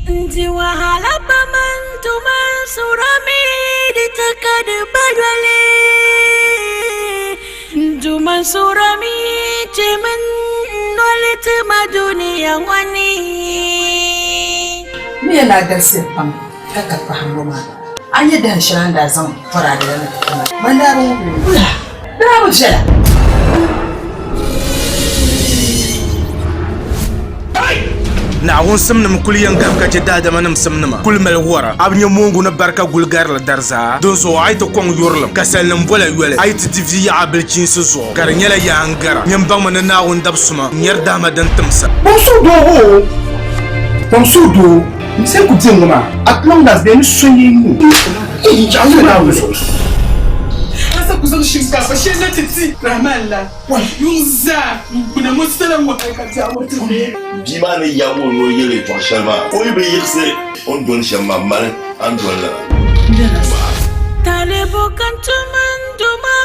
Di wahala pam n tuma surami di ti ka di ba yoli. Duma surami chɛ min noli ti ma dunia ŋɔ ni. M mi a ni a galisiya pam ka ka pahiŋ ŋɔ maa. A nya dahin shɛli a ni daa zaŋ bɔraade la na ti ti ma. Man daa bi ŋubi li. Wula! Di daa bi viɛla. Naawuni simnim kul yɛn gahim ka chɛ daadamanim simnima kul mali wɔra. A bi nya moongu ni barika guli garili dariza? Dinzuɣu a yi ti kɔŋ yurilim, ka salinim bola yoli, a yi ti di vi yaɣa bilichiinsi zuɣu, ka di nyɛla yaa n-gara. Nyin baŋmi ni Naawuni dab suma n-nyari dahima din timsa. Kpɔŋ suhudoo hoo, kpɔŋ suhudoo, n se ku di ŋɔ maa, at long as bɛ ni so yi nuu n chaŋ ni Naawuni zuɣu. A sa ku zaŋ shinkaafa shɛli na ti ti Rahman la, yuŋ zaa n-gbuna mɔsala wahi ka ti a o ti neei. Bia maa ni yab o ni o yɛl yɛtɔɣ shɛli maa, o yi bi yiɣisi o ni doli shɛm maa, mali a ni doli lala. Talibu kan tum n Duuma,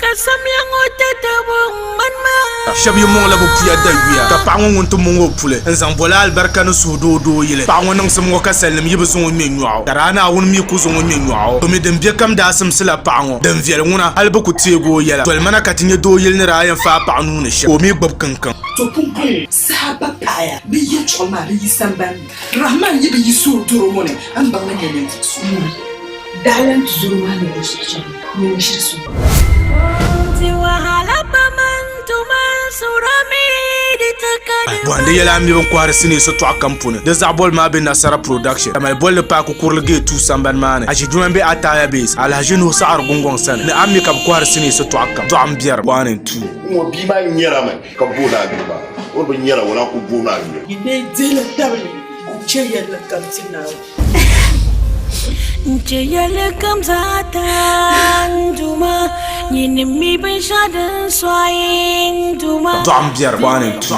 ka samya ŋɔ tatabo ŋmani ma. Shɛba yi mɔŋla bɛ puya da yuya, ka paɣa ŋɔ ŋun ti mɔŋ o puli n-zaŋ boli alibarika ni suhudoo doo yili. Paɣa ŋɔ niŋsim ŋɔ ka salinim yi bi zaŋ o ŋme nyɔɣu, ka daa Naawuni mi ku zaŋ o ŋme nyɔɣu. To mi din be kam daa simsila paɣa ŋɔ din viɛli ŋuna, hali bɛ ku teegi o yɛla. Doli mana ka ti nya doo yili ni daa yɛn faai paɣa nuu ni shɛm, ka o mi gbubi kiŋkiŋ. To pumpɔŋɔ saha ba paaya bɛ yɛtɔɣa maa di yi sambani ni. Rahman yi bi yi suhu doro ŋɔ ni, a ni baŋ ni nyɛ ninvuɣ so. Daɣila nti zoro maa ni luɣ shɛli chaŋ, nyini shiri so. Di wahala pam n tuma surami di ti ka di Bɔhindi yɛla a mi bin kɔhiri sinii sitɔɣu kam puuni. Di zaɣ boli maa be Nasara Production, ka mali bolli paaki kurili gate 2 sambani maa ni. Aʒiduma m-be Ataya Base, Alhaji Nuhu Saɣiri Gungɔŋ sani ni a mi ka bɛ kɔhiri sinii sitɔɣu kam. Dɔɣim biɛrim 1 and 2. Ŋ-ŋɔ bia maa nyɛrami ka booni a yuli maa. O bi nyɛra, o naan ku booni a yuli. Yi lee dihila tabili n-chɛ yɛlli kam ti Naawuni. N chɛ yɛlli kam zaa taa n Duuma, nyini mi binshɛɣu din sɔɣi n Duuma. Dɔɣim biɛrim 1 and 2.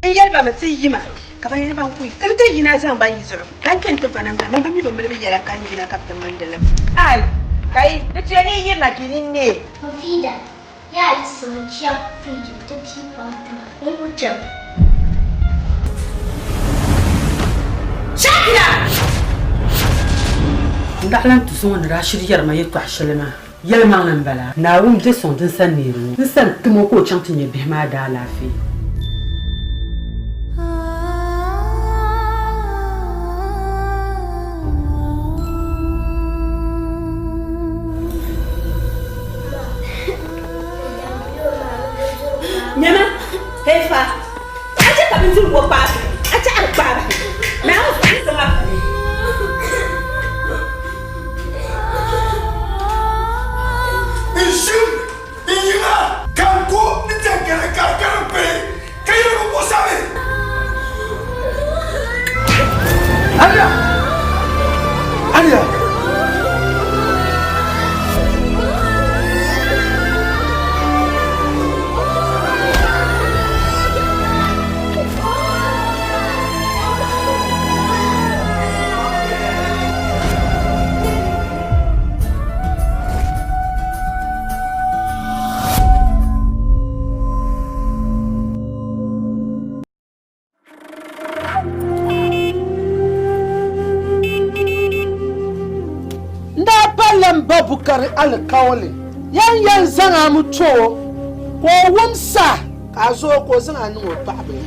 N yɛli ba mi ti yima, ka bɛ yɛli ba n-kuhi ti ti yina zaŋ ba yi zuɣu, ka n kpe nti va namda, man ba mi bi mili bɛ yɛla ka n yina ka bɛ ti mindi li. Ai! Ka yi di tuya ni yi yirina ka yi nini neei. Mufida, yaa yiɣisimi chaŋ firiji nti pii kpam ti ma, n ku chaŋ. Shakira! N daɣila n tuso ŋɔ ni daa shiri yɛri ma yɛtɔɣ shɛli maa. Yɛlimaŋli m-bala, Naawuni be sɔŋ din sani neeri ŋɔ. N sani tim o ka o chaŋ ti nya bihi maa daalaafee. Nyama, hey fa, a chɛ ka bindirigu ŋɔ kpaai bahi, a chɛ a di kpaai bahi. Naawuni ni zaŋ a pali. N ʒim n yiŋa ka n ko ni tɛŋkɛri ka di karim pili ka yɛli bi muɣisami. Aliya! Aliya! N daa palila m ba Bukari alikauli yan yɛn zaŋ a mi ti o ka o wumsa ka a zooi ka o zaŋ a niŋ o paɣabila.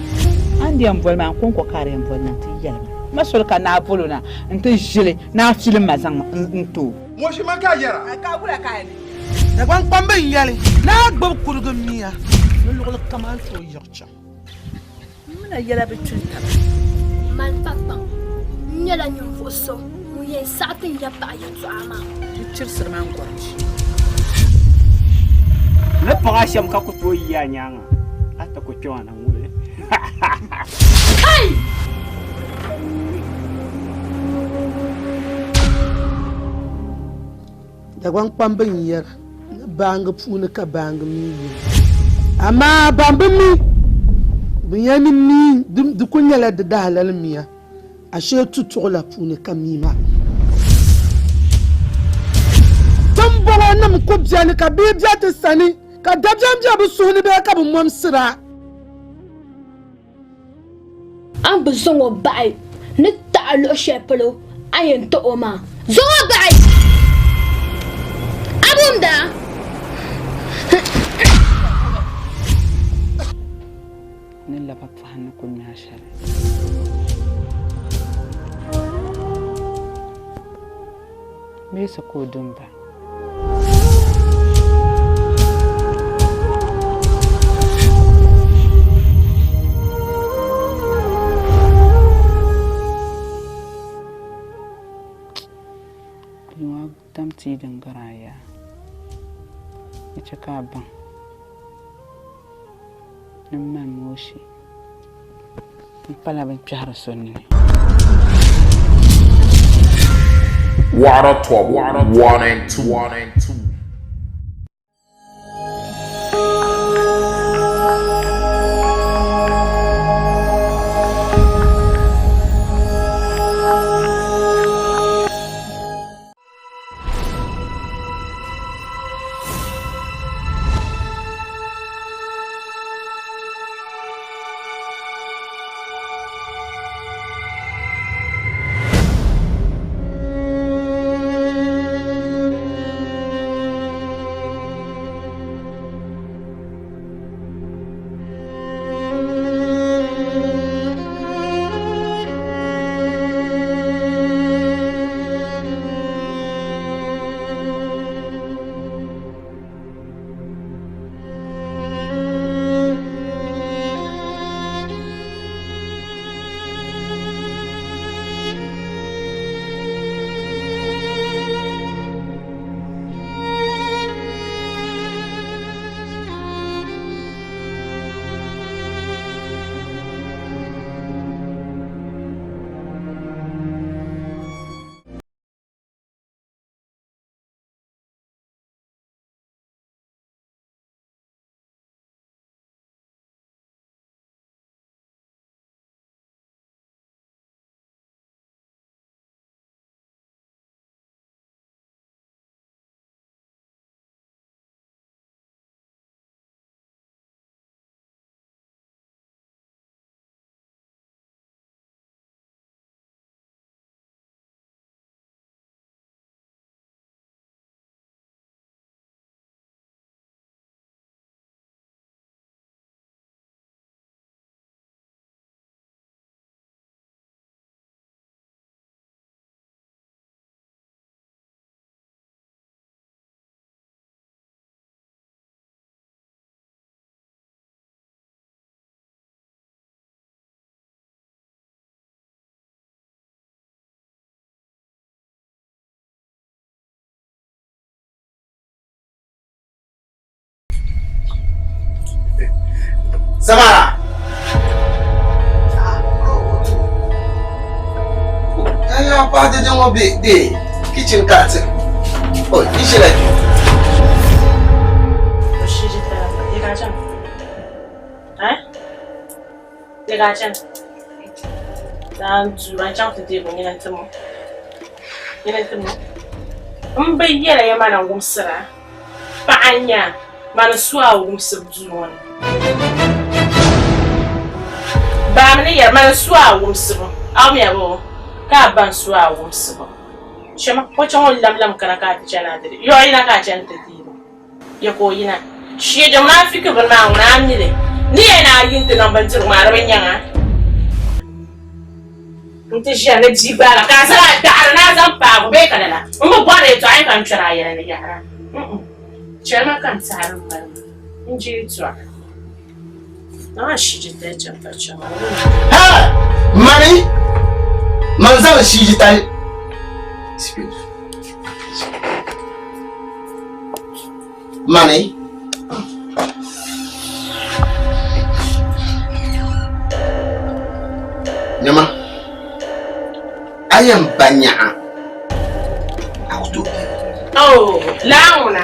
A ni di yɛn boli ma, n kɔŋko ka a di yɛn boli na nti yɛli ma. Ma soli ka naa bol o na nti ʒili ni a filim ma zaŋ n-ti o. Moshi man ka a yɛra? Ka wula ka a ni? Dagbaŋkpamba n-yɛli ni a gbubi kurigi mia ni luɣili kam a ni tooi yiɣi chaŋ. M mi na yɛla bi kpini taba. Mali kpakpaŋ, n nyɛla ninvuɣ so ŋun yɛn saɣi ti n ya paɣa yɛtɔɣa maa. Di chirisiri ma n-gɔrim shee. N ni paɣ a shɛm ka ku tooi yi a nyaaŋa, a ti ku kpe ma na ŋuli. Kai! Dagbaŋkpamba n-yɛra ni. baangi puuni ka baangi mi yina. Amaa ban bi mi bɛ ya ni mi di kuli nyɛla di dahalali mia, ashee tutuɣila puuni ka mii maa yi. Dimbɔŋɔnim ku beni ka bia be ti sani, ka dabiɛm be bɛ suhu ni bee ka bɛ mɔmsira. A ni bi zaŋ o bahi ni taɣi luɣ shɛli polo a yɛn ti o maa, zaŋ o bahi! A bumda! Ni laba pɔhim ni ku nya shɛli. Meesi ka o du m-ba. Yuŋa dam tia din gari a yaa, ni chɛ ka a baŋ ni m mali mooshi m pala bɛn kpɛhiri so nini. Water Top 1 and 2. Samara! Kaya pa de ŋɔ be de kitchen ka ti. Oh, yi ʒila kpe. M bi yɛla ya mana wumsira paɣa n-nyɛ a mani su a wumsibu duu ŋɔ ni. Baami ni yɛri mani su a wumsibu a wumya boo ka a ba n-su a wumsibu chama o chaŋ o lamlam kana ka a ti chani a ti di yɔɣu yina ka a chani ti deei Ya ka o yina. Shee din munafiki bini maa ŋuna a mi li. Ni yɛn a yi nti niŋ bindirigu maa di bi nyaŋ a. Nti ʒiya ni bia gbaala ka a zali a daɣiri ni a zaŋ paagi o bee ka lala. M bi bɔri yɛltɔɣa yi ka n kpɛri a yɛla ni yahira. Chɛli ma ka n tɛhiri m mali ma. N je yɛltɔɣa. Naa shijitali chaŋ ka chaŋ. Ha! Mani! Man zaŋ shijitali. Mani! Nyama, a yɛn ba nyaɣa a ku tooi. Oh, laa ŋuna.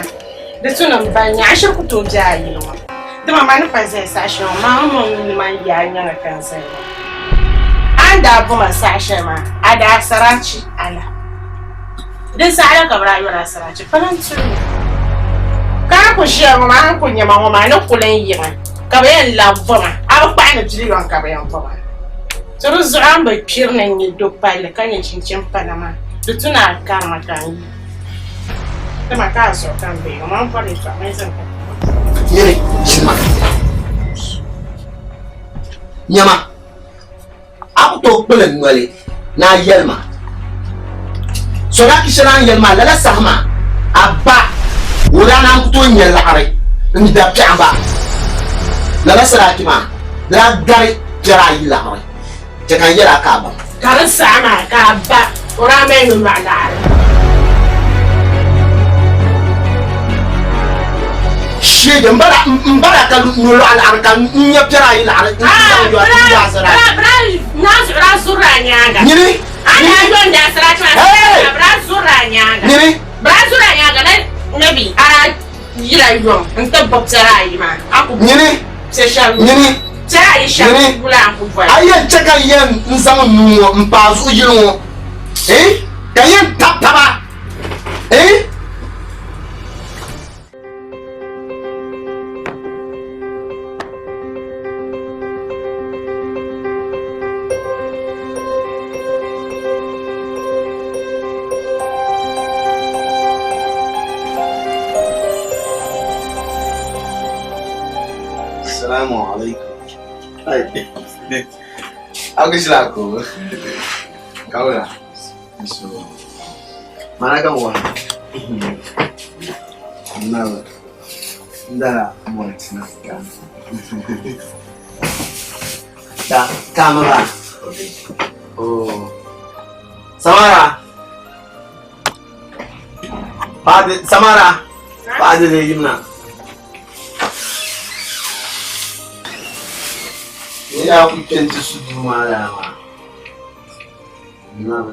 Di tu ni m ba nya a shiri ku tooi be a yili ŋɔ. Dama ma ni pa zaya saha shɛli ŋɔ, maa mini ŋun ni man ya a nyaŋa ka n zaya ŋɔ. A ni daa bo ma saha shɛli maa, a daa sarachi a la. Din saha la ka bɛ daa yɔri a sarachi, pala n-turi mi. Ka a ku ʒiya ŋɔ maa, a ni ku nya ma ŋɔ maa, a ni kuli n yiŋa ka bɛ yɛn labi bo ma. A bi kpahi ni biliyɔn ka bɛ yɛn bo ma. To di zuɣu a ni bi kpiri ni n nyɛ do palli ka nyɛ chinchin pala maa, di tu ni a kari ma ka n yi. Dama ka a zuɣu ka n be ŋɔ maa, m bɔri yɛtɔɣa mini zaŋ ka Nyini, ʒini ma. Nyama, a ku tooi kpuli n noli ni a yɛli ma Sodaki shɛli a ni yɛli maa lala saha maa a ba o daa naan ku tooi nya laɣiri n da piɛɣu ba. Lala Sodaki maa di daa gari piɛri ayi laɣiri chɛ ka n yɛl a ka a baŋ. Ka di saha maa ka a ba o daa mali nolɔɣu laɣiri. Sheege m ba daa ka nolɔɣu laɣiri ka n nya piɛri ayi laɣiri n zaŋ yɔ n daa Sodaki. Nyini! Nyini! Nyini! Nyini! Nyini! A yɛn chɛ ka n yɛn n zaŋ n nuu ŋɔ m-pa a zuɣu yili ŋɔ, eh? Ka n yɛn tabi taba, eh? Assalamu alaikum. Akushilako. Kaula. So, mana kan wa. Nada. Ndala mwatina. Da kama ba. Oh. Samara. Paadi Samara. Paadi le yimna. Ya ku kpɛnti su duu maa laa maa. Nada.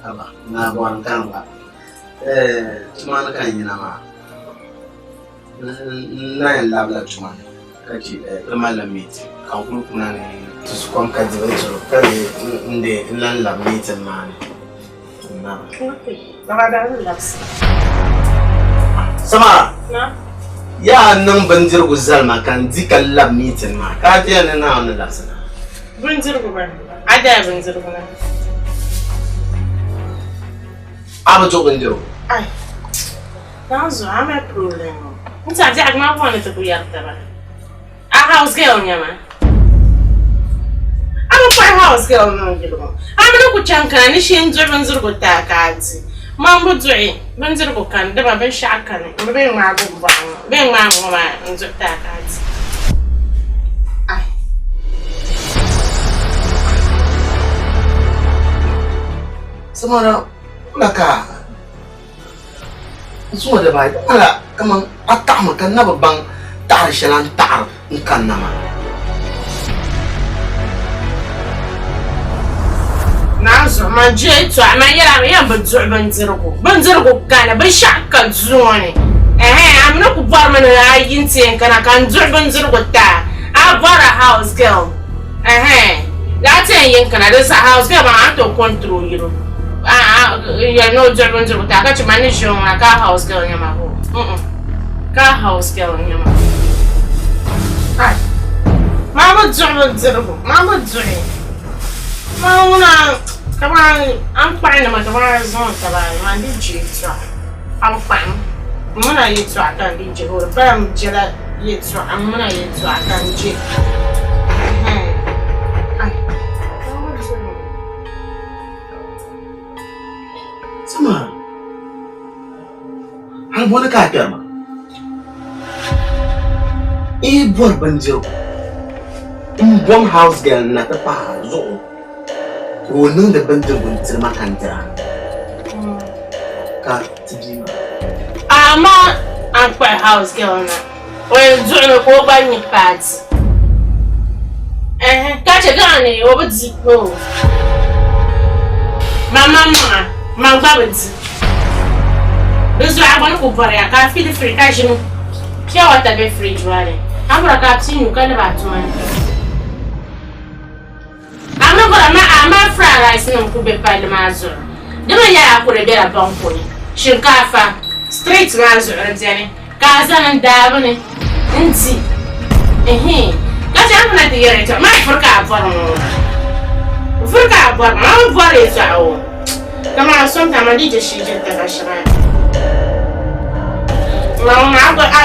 Haba, na bɔri n kani gba. Eh, tuma ni ka n yina maa. N na yɛn labila tuma ni ka chɛ ti malila meeting ka n kuli kuna ni ti su kom ka di bindirigu ka lee n dee n lan labi meeting maa ni. Naba. Samara, yaa niŋ bindirigu zali ma ka n di ka labi meeting maa ka a ti yɛli ni Naawuni ni labisi na. Bindirigu ba? A daya bindirigu na? A bi duɣi bindirigu? Ai, daa zuɣu a mali problem o. N ti a biɛhigu maa bɔŋɔ ni ti ku yɛri taba. A house girl nyɛ ma. A bi kpuɣi house girl niŋ yili ŋɔ. A mi ni ku chaŋ kana ni shee n-duɣi bindirigu ti a ka a di. Man bi duɣi bindirigu kani dama binshɛɣu kani m bi bee ŋmaagi m bɔɣu ŋɔ bee ŋmaagi ŋɔ maa n-duɣi ti a ka a di. Ai. Samara, wula ka n suŋɔ dibaayi di ŋmanila kaman a taɣimi ka n na bi baŋ taɣiri shɛli a ni taɣiri n kanna maa. Naanzuhi, man je yɛtɔɣa, man yɛli a mi yɛn bi duɣi bindirigu, bindirigu kani, binshɛɣu ka duu ŋɔ ni, ɛhɛn, a mi ni ku bɔrimi ni a yi nti yɛn kana ka n duɣi bindirigu ti a, a bɔrila house girl. Ɛhɛn, lala ti yɛn yin kana di saha house girl maa a ni tooi control yino n yɛli ni o duɣi bindirigu ti a ka chɛ ma ni ʒi o ŋuna ka house girl nyɛ ma hoo mm ka house girl nyɛ ma ai maa bi duɣi bindirigu maa bi duɣi maa ŋuna kamani a ni kpahi nima kamani a zaŋ taba maa di je yɛltɔɣa a bi kpahi m mini a yɛltɔɣa ka n di je hoo di pala m jɛla yɛltɔɣa m mini a yɛltɔɣa ka n je. Samara, hali bɔni ka a kpɛri ma? N yi bɔri bindirigu m bom house girl na ti pahi a zuɣu ka o niŋdi bindirigu n-tiri ma ka n dira ka ti bia maa. Amaa a ni kpuɣi house girl na o yɛn duɣimi ka o gba nya paati. Ɛhɛ, ka chɛ gaŋa ni o bi di o. Man maŋmaŋa, man gba bi di. Di zuɣu a gba ni ku bɔriya ka a fili firi ka ʒini pure water be fridge maa ni. A bɔra ka a pii nyu ka lab a tuma ni. A mi bɔra ma a mali fried rice nim ku be palli maa zuɣu. Di mi nyɛla a ku di bela banku ni. Shinkaafa street maa zuɣu di beni ka a zani n daabi ni n di. Ɛhii. Ka chaŋ ti na ti yɛri yɛltɔɣa maa vuri ka a bɔri ŋɔ maa. Vuri ka a bɔri maa, a mi bɔri yɛltɔɣa o. Kamani sometimes a dii je shii je taba shɛŋa.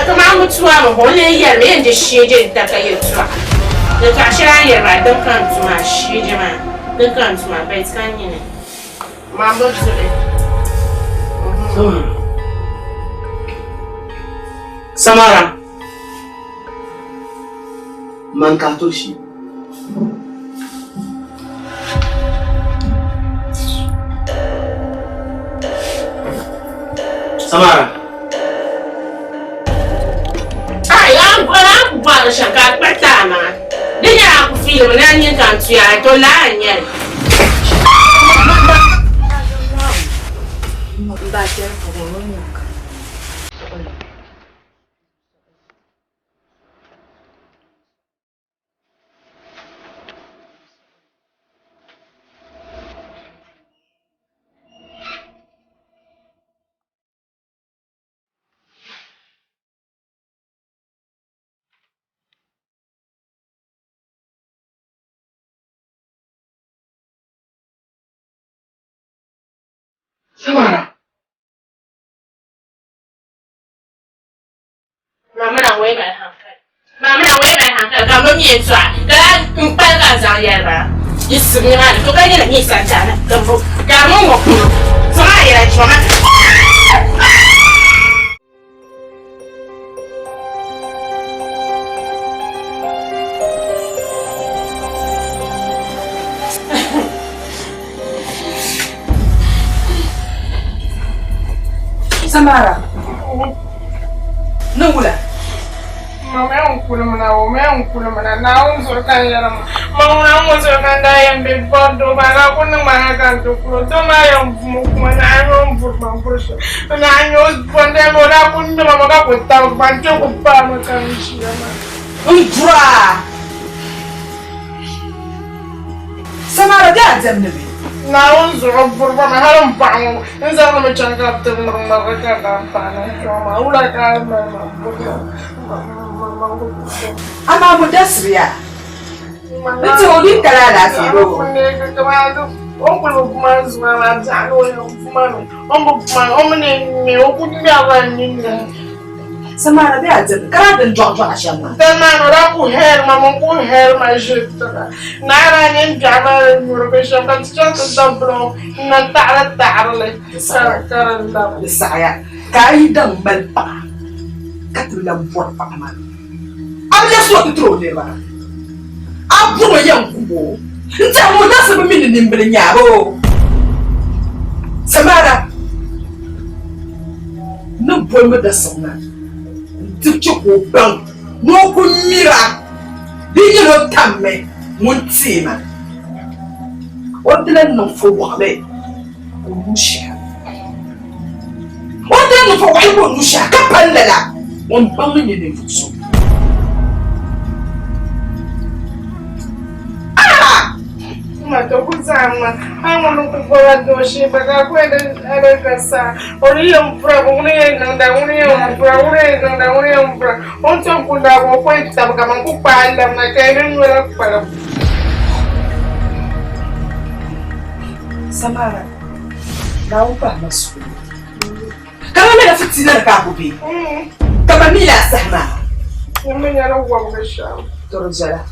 Kamani mi tua mi o lee yɛri mi yɛn je shii je n taba yɛltɔɣa. Yɛltɔɣa shɛli a ni yɛri maa din ka n tuma shii je maa din ka n tuma but ka nyini maa bi duhi. Samara. Man ka to shi. Samara. Ai, an an ku bɔri shɛm ka a kpa ti a maŋa. Di nyɛla a ku fiili mi ni a nyin ka n tuya a to laa n nyɛli. Samara. Mamina ŋɔ yi mali hankali. Mamina ŋɔ yi mali hankali ka bɛ mi yɛltɔɣa ka lahi n kpali ka n zaŋ yɛli ba yi sib nimaani to ka nyɛla mi santaana ka di mi ŋɔ kuli zaŋ a yɛla jima maa. Samara. Ni wula. Ma ma n kuli mina o ma n kuli mina Naawuni zuɣu ka n yɛri ma ma ŋuna ŋɔ zuɣu ka n daa yɛn be bɔri doo maa ka ku niŋ ma ha ka n ti kuli o doo maa yɛn vumi kuma ni a nyɛ o ni vuri ma vuri shɛli ni a nyɛ o bɔndali maa o daa ku ŋmɛ ma mi ka ku tabi gba n kpe ku paai mi ka n ʒiya maa. N dura. Samara bɛ a diɛmdi mi. Naawuni zuɣu buriba mi hali m paɣa ŋɔ n zaŋdi mi chaŋ ka bɛ ti ŋmiri ŋmarili ka daa paai na kpɛŋɔ maa wula ka a mali ma buriba Amaa Mudasiri yaa n-ti o bɛ kali alaafee bee o? O kuli bi puma n zuma maa biɛɣu ni o yɛn puma mi o ni bi puma o mi ni ŋme o ku ŋmɛrila n ninni. Samara bɛ a diɛmdi ka daa din dɔɣi dɔɣi shɛm maa. Dali maa ni o daa ku hɛɛri ma mini ku hɛɛri ma ʒiri tiŋa. Naa daa nyɛ biɛɣu maa ni nyuri binshɛm ka ti chaŋ ti dabili o n-na taɣiri taɣiri li ka di labi. Di saɣiya ka a yi daŋ mali paɣa ka ti lan bɔri paɣa maa, a bi lɛbisi o ti tiri o niriba. A bɔrimi yɛn gub o n-tɛhi ni o daɣisi bi mi ni nimbili n-nyɛ a boo? Samara. Ni bolimi dasiŋ na nti chɛ ka o baŋ ni o ku miri a, di yi nyɛla o tammi ŋun teei ma, o ni ti lan niŋ fɔwaɣili ka o nuu shɛhi a. O ni ti lan niŋ fɔwaɣili ka o nuu shɛhi a, ka pa lala, o ni baŋ ni nyɛ ninvuɣ so. Ma to ku zaŋ ma a ŋuni ku bɔra dooshee ba ka ku yɛn di ka saa o ni yɛn bura ba ŋuni yɛn niŋda ŋuni yɛn bura ŋuni yɛn niŋda ŋuni yɛn bura o ni tom ku naagi o ku yɛn tabi kaman ku kpaai labina ka yi di nyola kpalim. Samara, Naawuni pahi ma suhu. Ka ba mila fitiina ni ka a ku be, ka ba mi la a saha maa. N mi nyɛla wɔbigi shɛm. To di viɛla,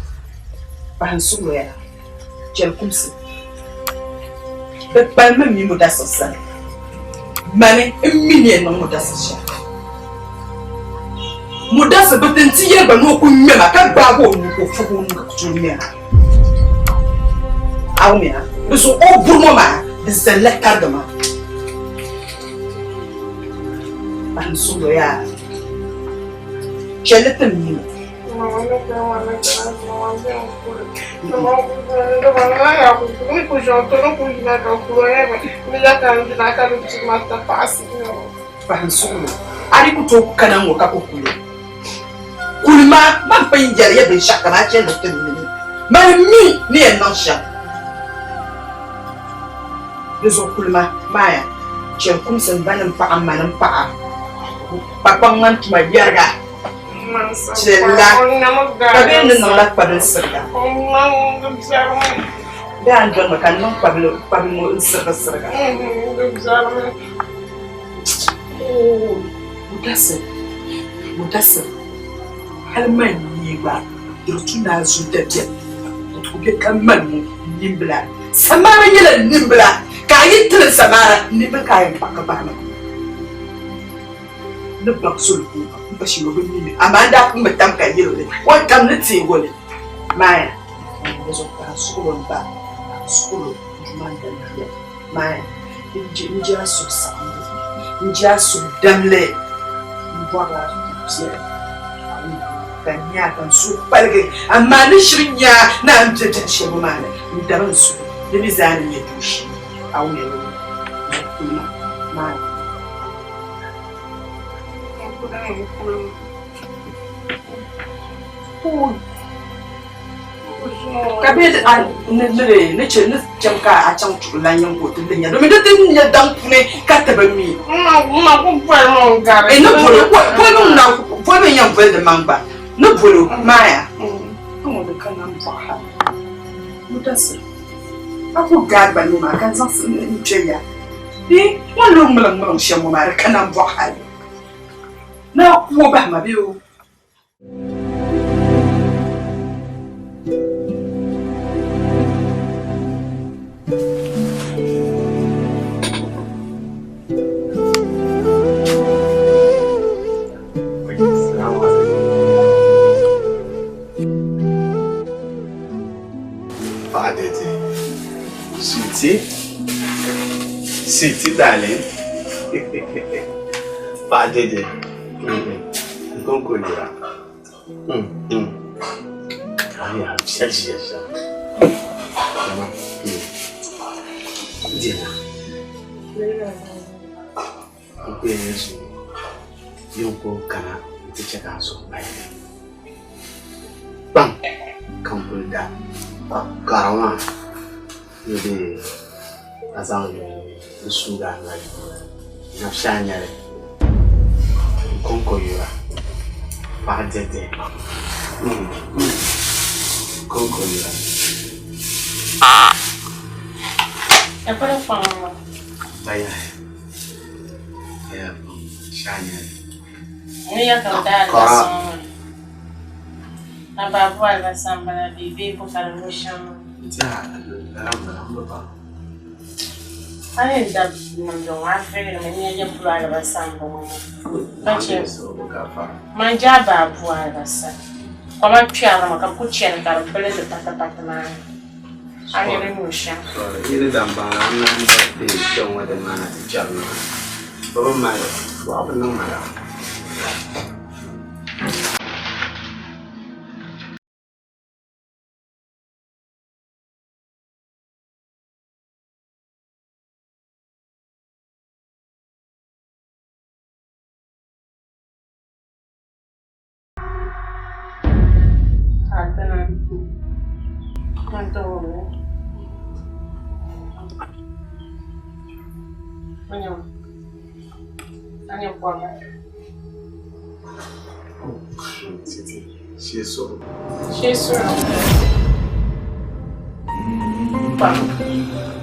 pahi n suhuya, chɛli kumsi. Di kpalimmi m mi Mudasir sani. Mani m-mi ni yɛn niŋ Mudasir shɛli. Mudasir bi ti nti yɛli ba ni o ku ŋme ma ka gbaagi o nuu ka o fɔbi o nuu ka ku tooi ŋme ma. A wumya? Di zuɣu o buri ŋɔ maa di zalila tarigi maa. Pahi n suhuri yaa chɛli ti mi mi. Fahim suɣulo, a di ku tooi kana ŋɔ ka ku kuli. Kuli ma, man pun yɛli ya binshɛɣu kam a chani ni ti mi ni mani mi ni yɛn niŋ shɛm. Di zuɣu kuli ma, Maaya, chɛli kumsi m ba ni m paɣa m ma ni m paɣa kpakpaŋ ŋan tuma yɛriga. Chɛlila ka bɛ ni niŋla kpabili siriga. Bee a ni dɔni mi ka n niŋ kpabili ŋɔ n-sirigi siriga. Mudasir, Mudasir, hali man nyee gba di di tu ni a zo dabiɛm n-ti ku be ka mali ŋɔ nimbila. Samara nyɛla nimbila ka a yi tili Samara nimbila ka a yɛn kpaɣi bahi ma. Ni baŋ soli ka o baŋ m pa shɛli o bi mi mi amaa n daa pun bi tam ka yɛl o li o ni tam ni teeg o li. Maaya, Di zuɣu ka a suɣilo m-ba, a suɣilo n-du ma n-dam bia. Maaya, N je a suhusaɣiŋgu, n je a suhudamli, m bɔrila a suhupiɛlli ka n nya a ka n suhu paligi, amaa n ni shiri nya a ni a ni be biɛhi shɛli ŋɔ maa ni, n dabi n suhu, di mi zaa ni nyɛ dooshee a wumya ni zuɣu kuli ma. Maaya. Ka bɛ ni ni ni chɛ ni chɛm ka a chaŋ chuɣu lan yiŋ ka o ti linya domin di ti nyɛ daŋ puuni ka ti bi mi. Ni boli boli mi yɛn boli di maŋ gba ni boli o maaya ŋɔ di ka nam bɔɣu hali Mudasir a ku gaai gba ni maa ka n zaŋ n kpe ya ŋun lo ŋmiliŋ ŋmiliŋ shɛm ŋɔ maa di ka nam bɔɣu hali ni a ku o bahi ma bee o. Paɣa dede, sweetie, sweetie darling, paɣa dede. N konko yura. Aya, viɛli ʒiya shɛm. Dina. N ku yɛn zuŋɔ yiŋ ko kana nti chɛ ka a zuɣu paligi. Kpaŋ ka n kuli da garo maa ni bɛ a zaŋ n suugi a noli nabisha a nyɛli n konko yura paɣa dɛdɛ konko yura. Bayahi baya kpaŋ sha nyɛli. Kɔra. N-tɛha lala m-bala m bi baŋ. A ni da niŋdi ŋɔ a feerimi n yɛn puli alibasa m-bɔŋɔ maa ka che manja a baa bu alibasa koma kpɛrimi ka bɛ ku chani ka di bilindi patipati maa ni a ni di nyu shɛm. Yi ni daŋ baŋ la, n naan da be kpɛŋ ŋɔ din maa na ti kpɛri maa. Bɛ bi mali, bɔɣu bi niŋ ma la.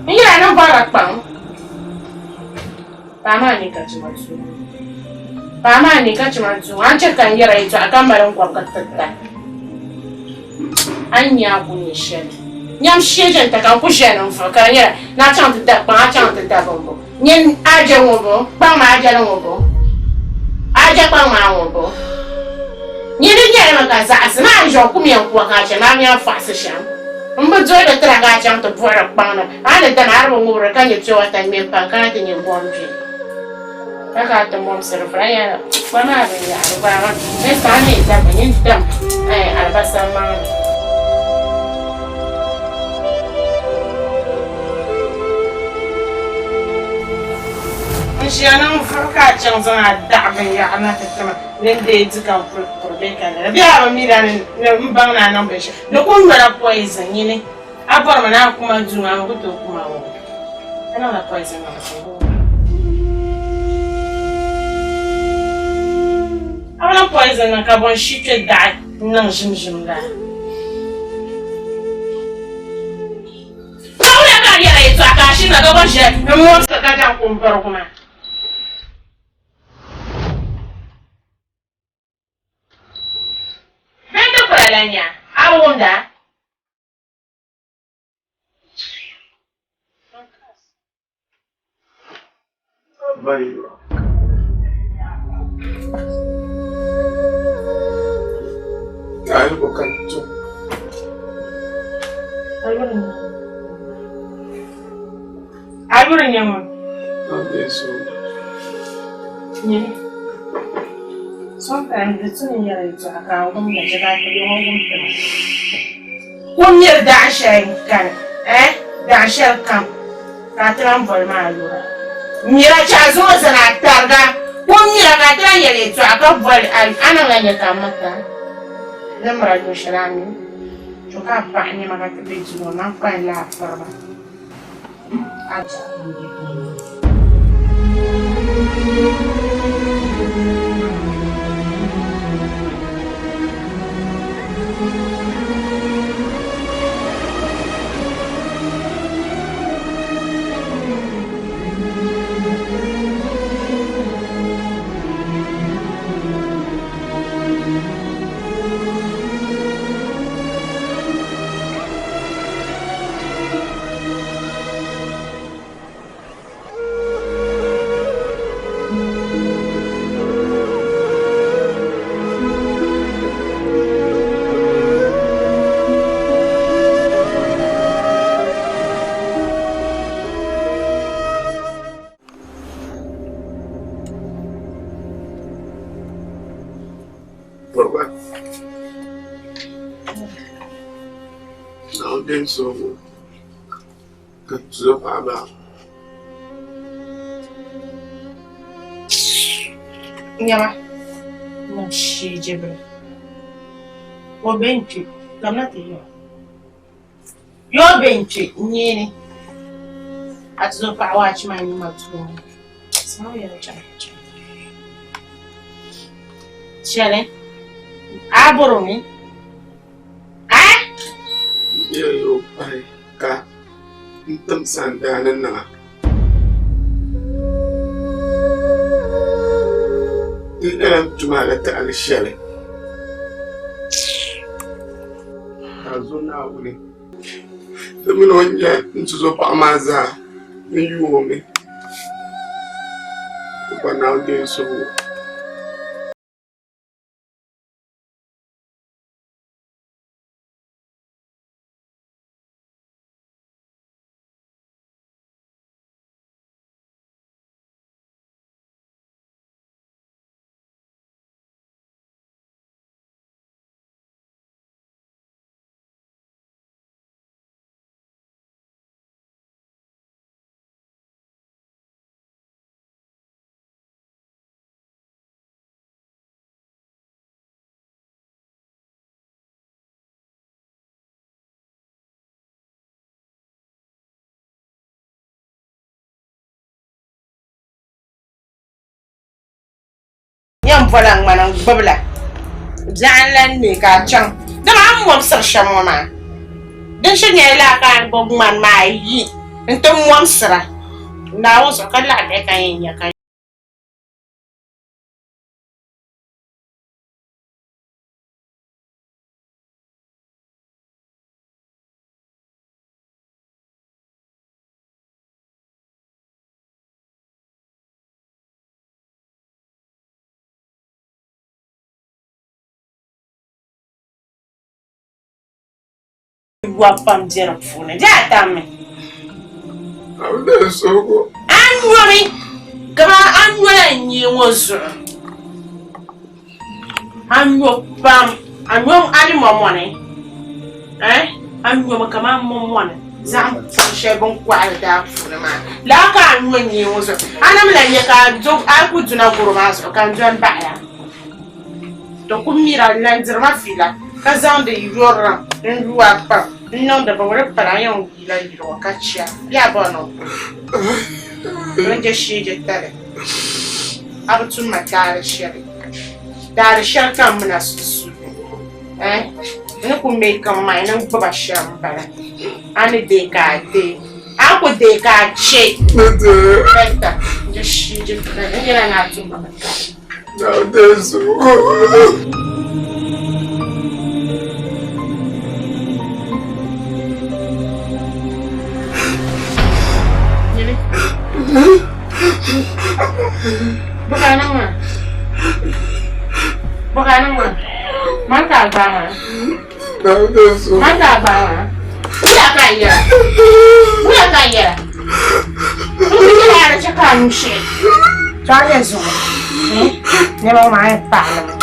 N yɛla ni bɔrila kpaŋ paɣa maa ni ka chima duu paɣa maa ni ka chima duu a ni chɛ ka n yɛra yɛltɔɣa ka mali n gɔbi ka tirita a ni nya a ku nyɛ shɛli nyam shee jɛnta ka n ku ʒɛya ni n vuɣi ka di nyɛla ni a chaŋ ti da kpaŋ a chaŋ ti da bimbo Nyin a je ŋɔ bo, kpaŋ maa jɛli ŋɔ bo, a je kpaŋ maa ŋɔ bo. Nyin di nyɛli mi ka zaɣisi maa n-ʒe o kum yɛn kuwa ka a chɛ maa mi a fɔɣisi shɛm. M bi doli di tira ka a chaŋ ti buɣiri kpaŋ ni a ni dana a di bi ŋubiri ka nyɛ pure water ŋme m-pa n-kana ti nyɛ gom bɛ ka ka a ti mɔmsiri vuri a yɛli kpa maa binyɛhiri gba amaa next time a ni yi dabba nyin dam alibasa maŋli. N ʒiya ni n vuhi ka a chaŋ zaŋ a daɣu binyɛhiri na ti ti ma ni n deei di ka n kuli kuri bee ka lala. Bee a bi mi la ni m baŋ ni a niŋ binshɛli. Di kuli nyɔla poison nyini. A bɔrimi ni a kuma duu maa, a mi ku tooi kuma o. Ka niŋla poison niŋ di puuni. A bi niŋ poison niŋ ka bɔn shi kpe daɣi n-niŋ ʒimʒim laa. Ka wula ka a yɛra yɛtɔɣa ka a shiri na ka bɔn shɛli m-mɔbisiri ka chaŋ kumbirigu maa. Bɛ ti kula lan nya a bi wumda? A yuri n-nyɛ ŋun? Nyini. Sometimes di tu ni n yɛri yɛltɔɣa ka a wumda chɛ ka a ti ŋɔ wum ti ma. Kum miri daɣu shɛli kani, eh, daɣu shɛli kam ka a ti lahi boli ma a yura. Mira chɛ a zaŋ o zani a tariga. Kum mira ka a ti lahi yɛli yɛltɔɣa ka boli a a niŋla nyɛ ka a mata ni mira luɣ shɛli a mi to ka a paɣi nɛma ka ti be duu ŋɔ man kpalim la a piriba. A Naawuni deei suhigu ka tuzo paɣa maa. Nyama niŋ shee jibili o be n-kpe kamina ti yi o yoo be n-kpe n-neeni a tuzo paɣa waachi maa nyuma tuuni Shɛli a bɔrimi a? Yɛli o pahi ka n tim sandaani niŋ a. Di nyɛla n tum a la taɣili shɛli. Ka a zo Naawuni di mini o ni nyɛ n tuzopaɣa maa zaa n yu o mi. Di gba Naawuni deei n suhigu. Nyɛ m bɔla ŋmani n gbubila biɛɣu n lan ne ka a chaŋ dama a ni mɔmsiri shɛm ŋɔ maa din shiri nyɛla lala ka a ni gbubi ŋmani maa yi nti mɔmsira Naawuni zuɣu ka laɣim bihi ka yɛn nya ka. Yua pam be di puuni. Di a tammi. A nyomi kaman a nyola n nyee ŋɔ zuɣu. A nyo pam. A nyo a ni mɔmɔni. Eh? A nyomi kaman mɔmɔni. Zahim puri shɛli bini kɔhiri daa puuni maa. Lala ka a nyo nyee ŋɔ zuɣu. A na mi lahi nya ka a ku duna goro maa zuɣu ka n doli baɣi a. Di ku mira n-lan diri ma fiila ka zaŋdi yɔrilim n-lu a pam n-niŋdi bi di pala a yɛn wula yili ŋɔ ka chɛ a bee a bɔri ni o kuli. Din je sheeje tali a bi tum ma taali shɛli. Taali shɛli ka m mini a sunsuuni. Eh, n ni ku make n mind n gbuba shɛm m-bala. A ni deei ka a deei. A ni ku deei ka a chɛ. Better n je sheeje tali. N yɛla ni a tum ma taali. Nɛma ŋɔ maa yɛn paɣi li mi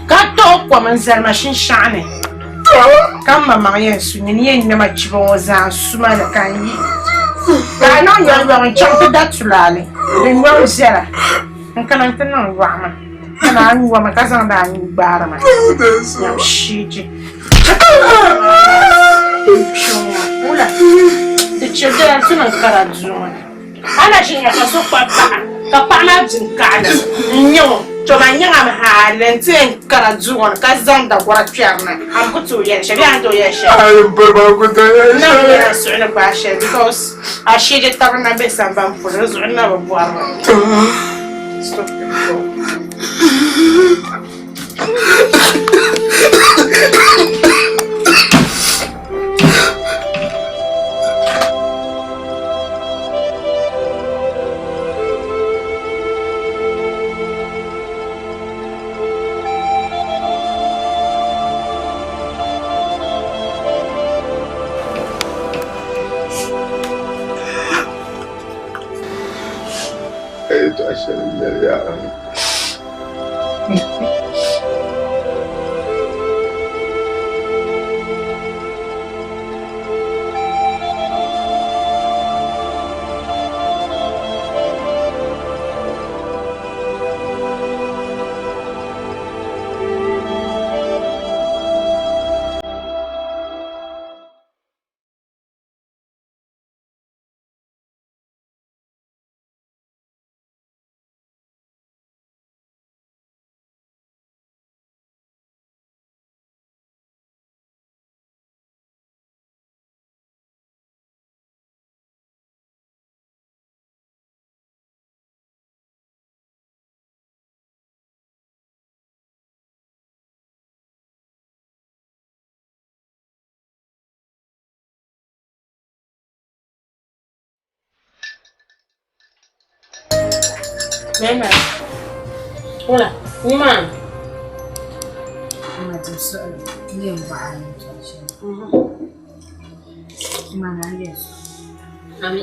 ka tooi kom n-zali ma shinshaɣu ni ka m maŋmaŋ yɛn su nyini yɛn ŋme ma chibo ŋɔ zaa n-su ma li ka n yi ka a niŋ yɔŋyɔŋ n-chaŋ ti da tulaale din yɔŋ viɛla n-kana nti niŋ yɔɣu maa ka naan yɔ ma ka zaŋdi a nuu gbaari ma nyam shiiji wula di chɛ ti niŋ kara duu ŋɔ ni. A na ʒi nya ka so kpabi paɣa ka paɣa maa di n-kaɣili n-nyɛ o, to man nyaŋam hali nti yɛn kara duu ŋɔ ni ka zaŋ dagɔra kpɛri na, a mi ku tooi yɛli shɛli bee a ni tooi yɛli shɛli? Ayi m piri maa ku tooi yɛli N na bi shɛli. yɛli n suhu ni gbaai shɛli because a sheeje taba na be sambani polo di zuɣu n na bi bɔri li. Stupid girl. Yɛltɔɣa shɛli n-nyɛli yaa. Mama. Wala, nima. Ma di suɣili n yɛn bɔhi a yɛltɔɣa shɛli. Ma na yɛli so. Ami.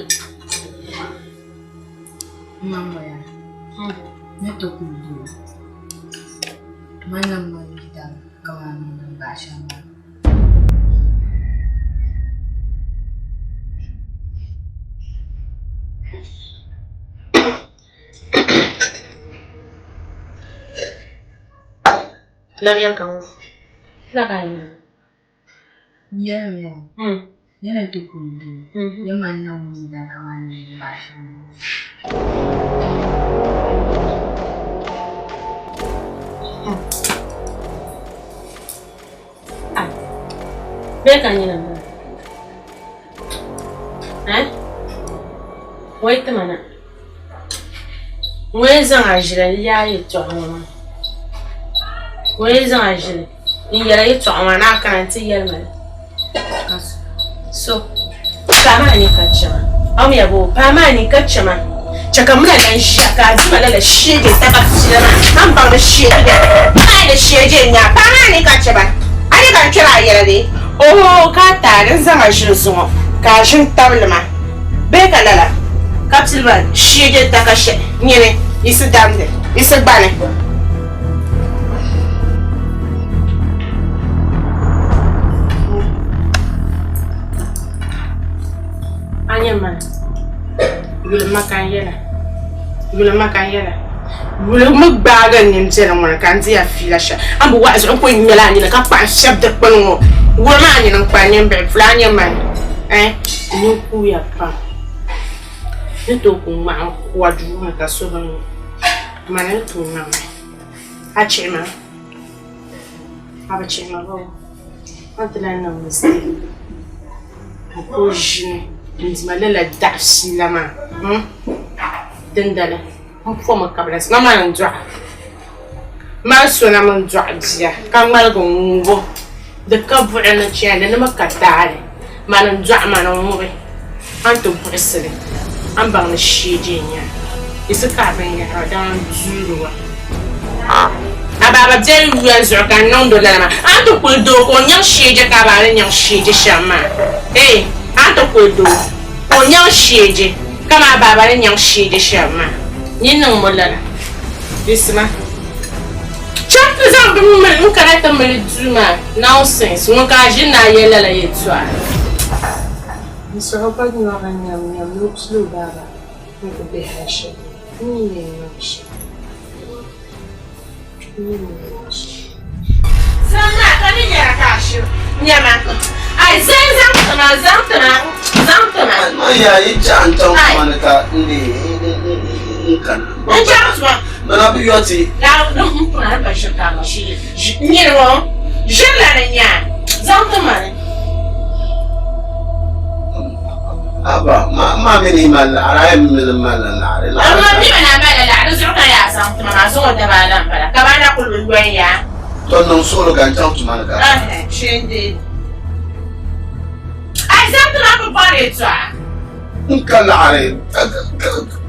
Ma mɔya ni ti kuli doo. Ma na mali yidana kamani ŋun niŋ bahi shɛm maa. Labiya ka ŋɔ. La ka yi. Yɛlimi ya ni ni ti kuli doo ni mani niŋ yidana kamani ŋun niŋ bahi shɛm maa. Bee ka nyina maa? Eh? Wai ti ma na. Ŋun yɛn zaŋ a ʒili n-yaai yɛltɔɣa ŋɔ maa. Ŋun yɛn zaŋ a ʒili n-yɛli yɛltɔɣa maa ni a kana nti yɛli ma li. So, paɣa maa ni ka chɛ ma. A mi ya boo, paɣa maa ni ka chɛ ma. Chɛ ka muna lan ʒiya ka a dima lala sheeje taba pila maa, a ni baŋ ni sheeje bɛ paɣa ni sheeje n-nyɛ a. Paɣa maa ni ka chɛ ba, a ni ka n kpɛri a yɛla bee? Oho, ka a taali n-zaŋ a ʒili zuŋɔ ka a ʒini tabili ma bee ka lala ka pili ba sheeje taka shɛli nyini yisi damdi yisi gbani. Yuli ma ka n yɛla. Yuli ma ka n yɛla. Yuli mi gbaagi n nini biɛli ŋɔ ni ka n di ya fiila shɛm. A ni bi waɣa zuɣu n ku ŋmɛla a nini ka kpahi n shɛbi dikpuni ŋɔ. Yuli maa nini n kpa n nimbihi puli a nyɛ mani. Eh, n nini kuuya pam. Ni tooi ku ŋmahi n kuwa duu ni ka so bi mi. Mani ni tooi niŋ li. A chihi ma? A bi chihi ma boo? A ni ti lahi niŋ mistake n kuli ʒini n-di ma lala daɣu fiila maa hmm? Dindali m pomi kabila ma maa n-dɔɣi ma so na mi dɔɣi bia ka ŋmaligi ŋubi o di ka buɣili ni chani di ni mi ka taali mani n-dɔɣi mani n-ŋubi a ni ti buɣisi li a ni baŋ ni sheeje n-nyɛ a yiɣisi ka a binyɛra dama n duuri wa a baaba biɛli yuya zuɣu ka n niŋdi o lala maa a ni ti kuli doo ka o nyaŋ sheeje ka a baa ni nyaŋ sheeje shɛm maa ee a ni ti kuli doo ka o nyaŋ sheeje kamani a baaba ni nyaŋ sheeje shɛm maa nyin niŋm o lala yiɣisi ma. Chaŋ ti zaŋ bini mili n kana ti mili duu maa. Nonsense! Ŋun ka a ʒini ni a yɛli lala yɛltɔɣa. N suhu gba nyɔrila nyamnyam ni o pili o baaba ni ku be hal shɛli. N ni yɛn niŋ shɛm. N ni yɛn niŋ shɛm. Zaŋ maa ka ni yɛra ka a shiri nyama. Ai zaŋ zaŋ ti ma zaŋ ti ma zaŋ ti ma. Man yaa yi chaɣ n chaŋ tuma ni ka n dii n kana. N chaŋ tuma. Mana bi yɔ ti. Yaa n puna ni pa ʒiri ka a ma shiri nyini ŋɔ ʒiri la ni nyaa zaŋ ti ma ni. Aba ma mi ni mali laɣiri a yɛn mi ni mali la laɣiri. Amma mi mi na mali laɣiri zuɣu ka yaa zaŋ ti ma maa zuŋɔ daba ala n bala ka ba na kuli bi yɔn yaa. To niŋ suɣulo ka n chaŋ tuma ni ka. Shee n deei. Ai zaŋ ti ma bi bɔri yɛltɔɣa. N ka laɣiri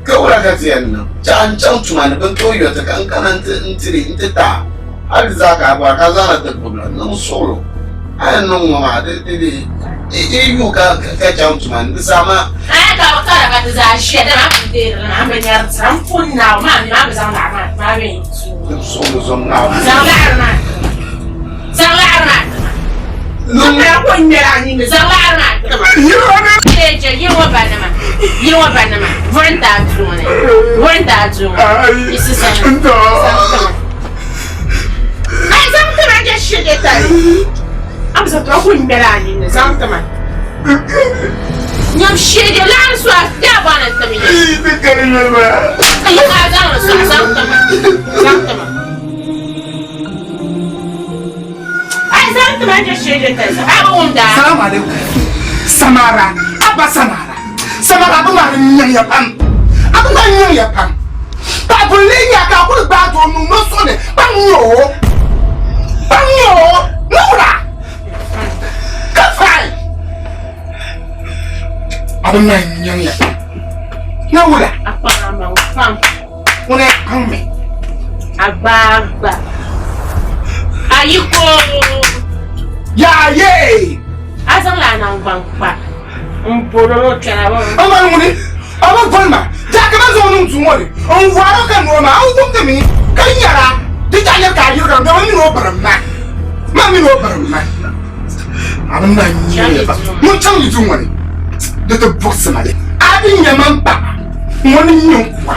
ka wula ka ti yɛn niŋ? Chaɣ n chaŋ tuma ni bɛ ni tooi yɔ ti ka n kana n tiri n ti taai hali di zaa ka a bɔri ka a zaŋla ti gbubila niŋ suɣulo a yɛn niŋ ŋɔ maa di di di yi yuui ka ka chaŋ tuma ni di saha maa. Aya ka bi kara ka ti zaa ʒiya dama a pun deeri li maa m bi nyari dira m pun naai maa mi maa bi zaŋ laɣiri maa ti maa bee n tuui. Niŋ suɣulo zom naai. Zaŋ laɣiri maa ti ma. Zaŋ laɣiri maa ti ma. Zaŋ ko ŋmɛra a nini. Zaŋ laɣiri maa ti ma. Sheeje yili ŋɔ ba nima. Yili ŋɔ ba nima. Vuɣi n-ti a duu ni. Vuɣi n-ti a duu ni. Isi zaŋ zaŋ ti ma. Ai zaŋ ti ma je sheeje tali. A bi zaŋ ti ma ko ŋmɛra a nini. Zaŋ ti ma. Nyam sheeje laɣiri so a daa bɔni n-ti mi. Yi ka a zaŋ li so a zaŋ ti ma. Zaŋ ti ma. Salamu alaikum. Samara, Abba Samara. Samara abu maa di niŋya pam. Abu maa niŋya pam. Paɣa pun lee nya ka a kuli gbaai doo nuu ni o suhu ni kpaŋ nyɛ o. Kpaŋ nyɛ o. Ni wula? Ka fine. Abu maa niŋya pam. Ni wula? Ŋuna kpaŋ mi. Agbaagba. Ayiko. Yaaye. A zaŋla a naŋgban kpa n bolo ni o kpɛna ba. A mali ŋuni a bi boli ma jaaki ma zaŋ niŋ duu ŋɔ ni n waara ka noo maa a wumdi mi ka nyɛra di chaɣ nyɛri ka a yiri ka ma mini o birim ma ma mini o birim ma a bi na nyɛ ba ŋun chaŋ yi duu ŋɔ ni di ti buɣisi ma li a bi nyɛ man paɣa Ŋuni n-nyɛ n kuɣa?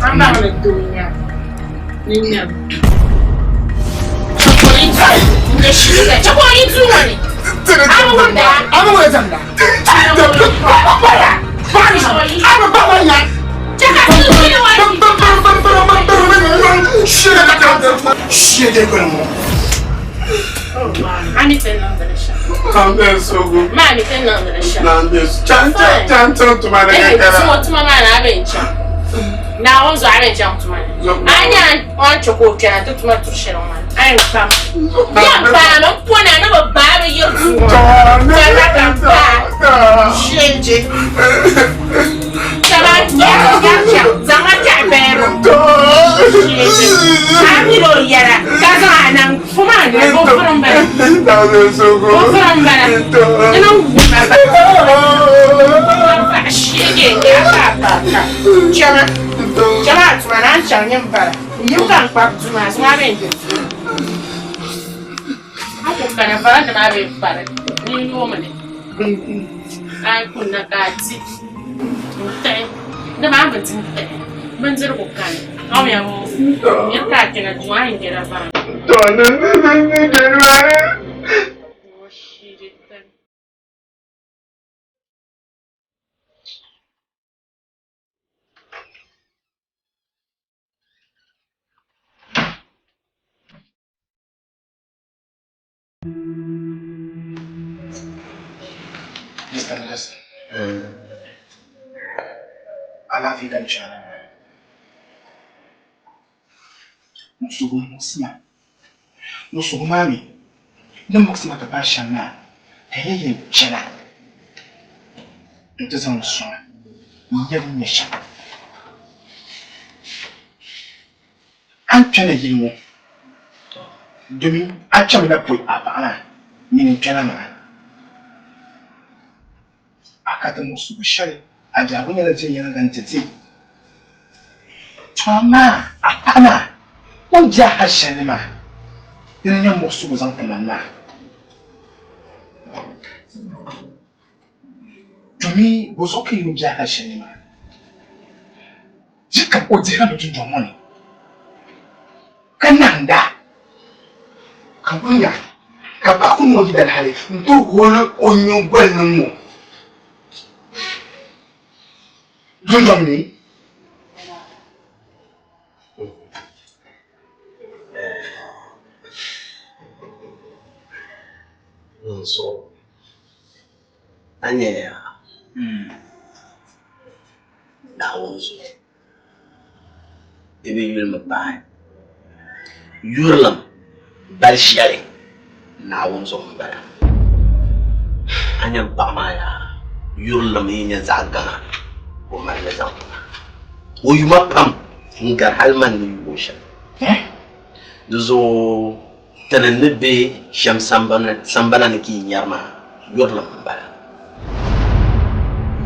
A baŋ ni doo nya ni nyam. Chɛ ka o yi duu ŋɔ ni. A bi wumda? A bi wumda zamda. A bi ba ba nya. Chɛ ka duu ni wa. Shege gbuni ŋɔ. A mi ti niŋdi li shɛm. Ma mi ti niŋdi li shɛm. Chan chaŋ tuma ni ka kana. Tuma tuma maa ni a bɛn chaŋ. Naawuni zuɣu a bɛn chaŋ tuma ni. A nya o ni chɛ ka o kpɛna ti tuma turi shɛli ŋɔ maa a yɛn kpam. Yɛn paai mi n pona ni bi baai bi yiri duu ŋɔ. Ka ka paai. Ʒiɛnje. Shɛba yɛri chaŋ zaŋ ma kpɛhi bɛɛro. Ʒiɛnje. A mini o yɛra ka zaŋ a naŋ fuma ni o vuri m-bala. O vuri m-bala. Di niŋ wuma ba. Paɣa sheege a pa pa ka. Chama. Chama a tuma ni a ni chaŋ nyini bala. N yim ka n kpabi duu maa zuŋɔ a bee n-diri duu. A ku kana varanda maa bee kpari ni n yoomi li. A yi kunna ka a di n-taɣi. Dama a bi di m-pahi, bindirigu kani. Ɔmya ŋɔ, miri ka a kpɛna duu, a ni yɛla baŋ. Mr. Anderson. Alaafee ka n chana maa. Muɣisigu muɣisi ma. Muɣisigu maa mi ni muɣisi ma ti paai shɛm maa, ka n yɛn chana nti zaŋ li sɔŋ a n-nya din nyɛ shɛm. A ni kpɛna yili ŋɔ domin a kpɛmila pɔi a paɣa maa mini n-kpɛna maa. A ka ti muɣisigu shɛli, a biɛhigu nyɛla viɛnyɛliŋga nti ti. Tɔ amaa a paɣa maa o ni be a hal shɛli ni maa, dini n-nyɛ muɣisigu zaŋ ti man maa. Domin bɔzuɣu ka yi ni be a hal shɛli ni maa? Di ka o dihirimi dundɔŋ ŋɔ ni ka nahinda, ka wuhiya ka paɣa ku niŋ o yidana hali nti holi o nyiŋgoli ni ŋ-ŋɔ dundɔŋ ni. A nyɛya Naawuni zuɣu di bi yuli mi pahi yurilim bali shɛli Naawuni zuɣu m-bala. A nya m paɣ maa yaa yurilim yi nyɛ zaɣ gaŋa ka o mali li zaŋ ti ma. O yuma pam n-gari hal man ni yu o shɛm. Di zuɣu Ti ni ni be shɛm sambana ni ka yi nyari maa, yurilim m-bala.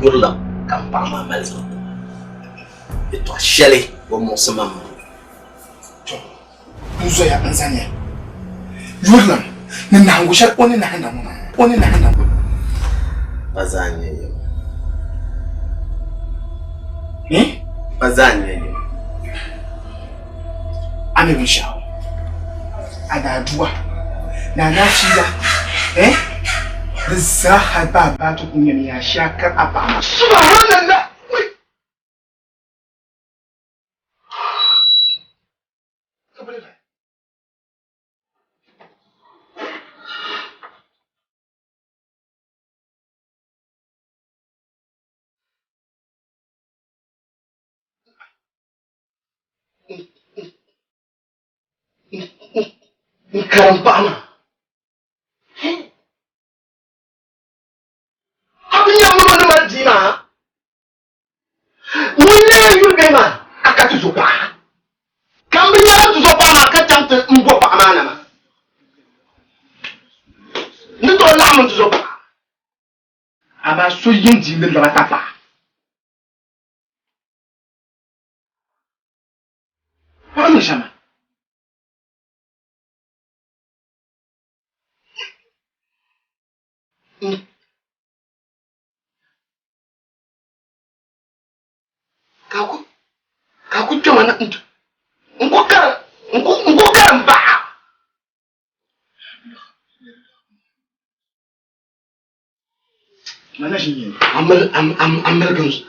Yurilim ka m paɣa maa mali zaŋ ti ma. Yɛtɔɣ shɛli o muɣisi ma m-bɔŋɔ. Tɔ! N zoya n-zaniya. Yurilim ni nahiŋgu shɛli o ni nahinda ŋɔ maa, o ni nahinda ŋɔ. Pa zaa n-nyɛ yim. Pa zaa n-nyɛ yim. A mi binshɛɣu a daa duwa ni a daa fiila eh di zaa hali pa a baa ti ku nyɛmi yaa shia kari a paɣa maa. Subhanallah! N karim paɣa maa. A bi nya ŋɔ ni mali bia maa? Ŋun lee yuli bihi maa, a ka ti zo paɣa. Ka m bi nyɛla ti zo paɣa maa ka chaŋ ti m bo paɣa maa na maa. N ni tooi laɣim n ti zo paɣa. Amaa so yin di ni laba tapaɣa. Paɣa niŋ shɛm maa. Ka ku ka ku kpɛma na n ku kari n ku kari m baɣa.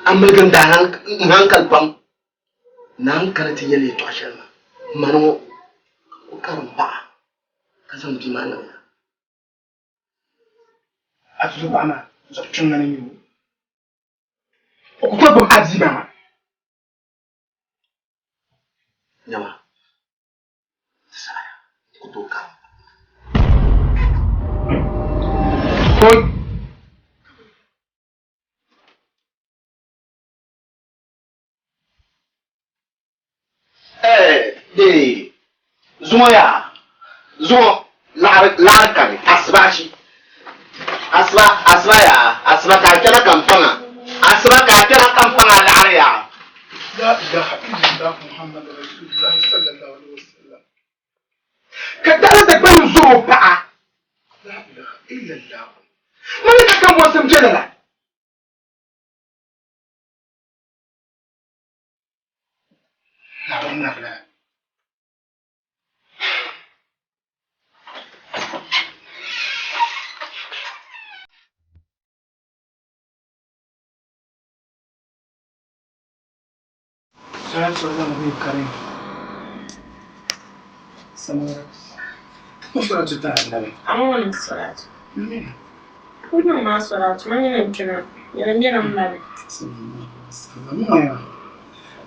A miligim daa n hankali pam. Naa n-kana ti yɛli yɛtɔɣ shɛli maa, mani ŋɔ ka ku karim paɣa ka zaŋ bia maa niŋ ya. A tuzo paɣa maa zuɣu kpiɔŋ lana n-nyɛ o. O ku tooi gbubi a bia maa. Nyama, di saha ku tooi karim. Hoi! Ee, zuŋɔ yaa, zuŋɔ laɣiri laɣiri kani, asibaasi, asiba, asiba yaa, asiba ka a kpɛna ka n paŋa, asiba ka a kpɛna ka n paŋa laɣiri yaa. La ilaha illallah Muhammad Rasulullah sallallahu alaihi wasallam. Ka dala Dagbaŋ zɔri o paɣa. La ilaha illallah. Mani ka kambɔnsim bela la.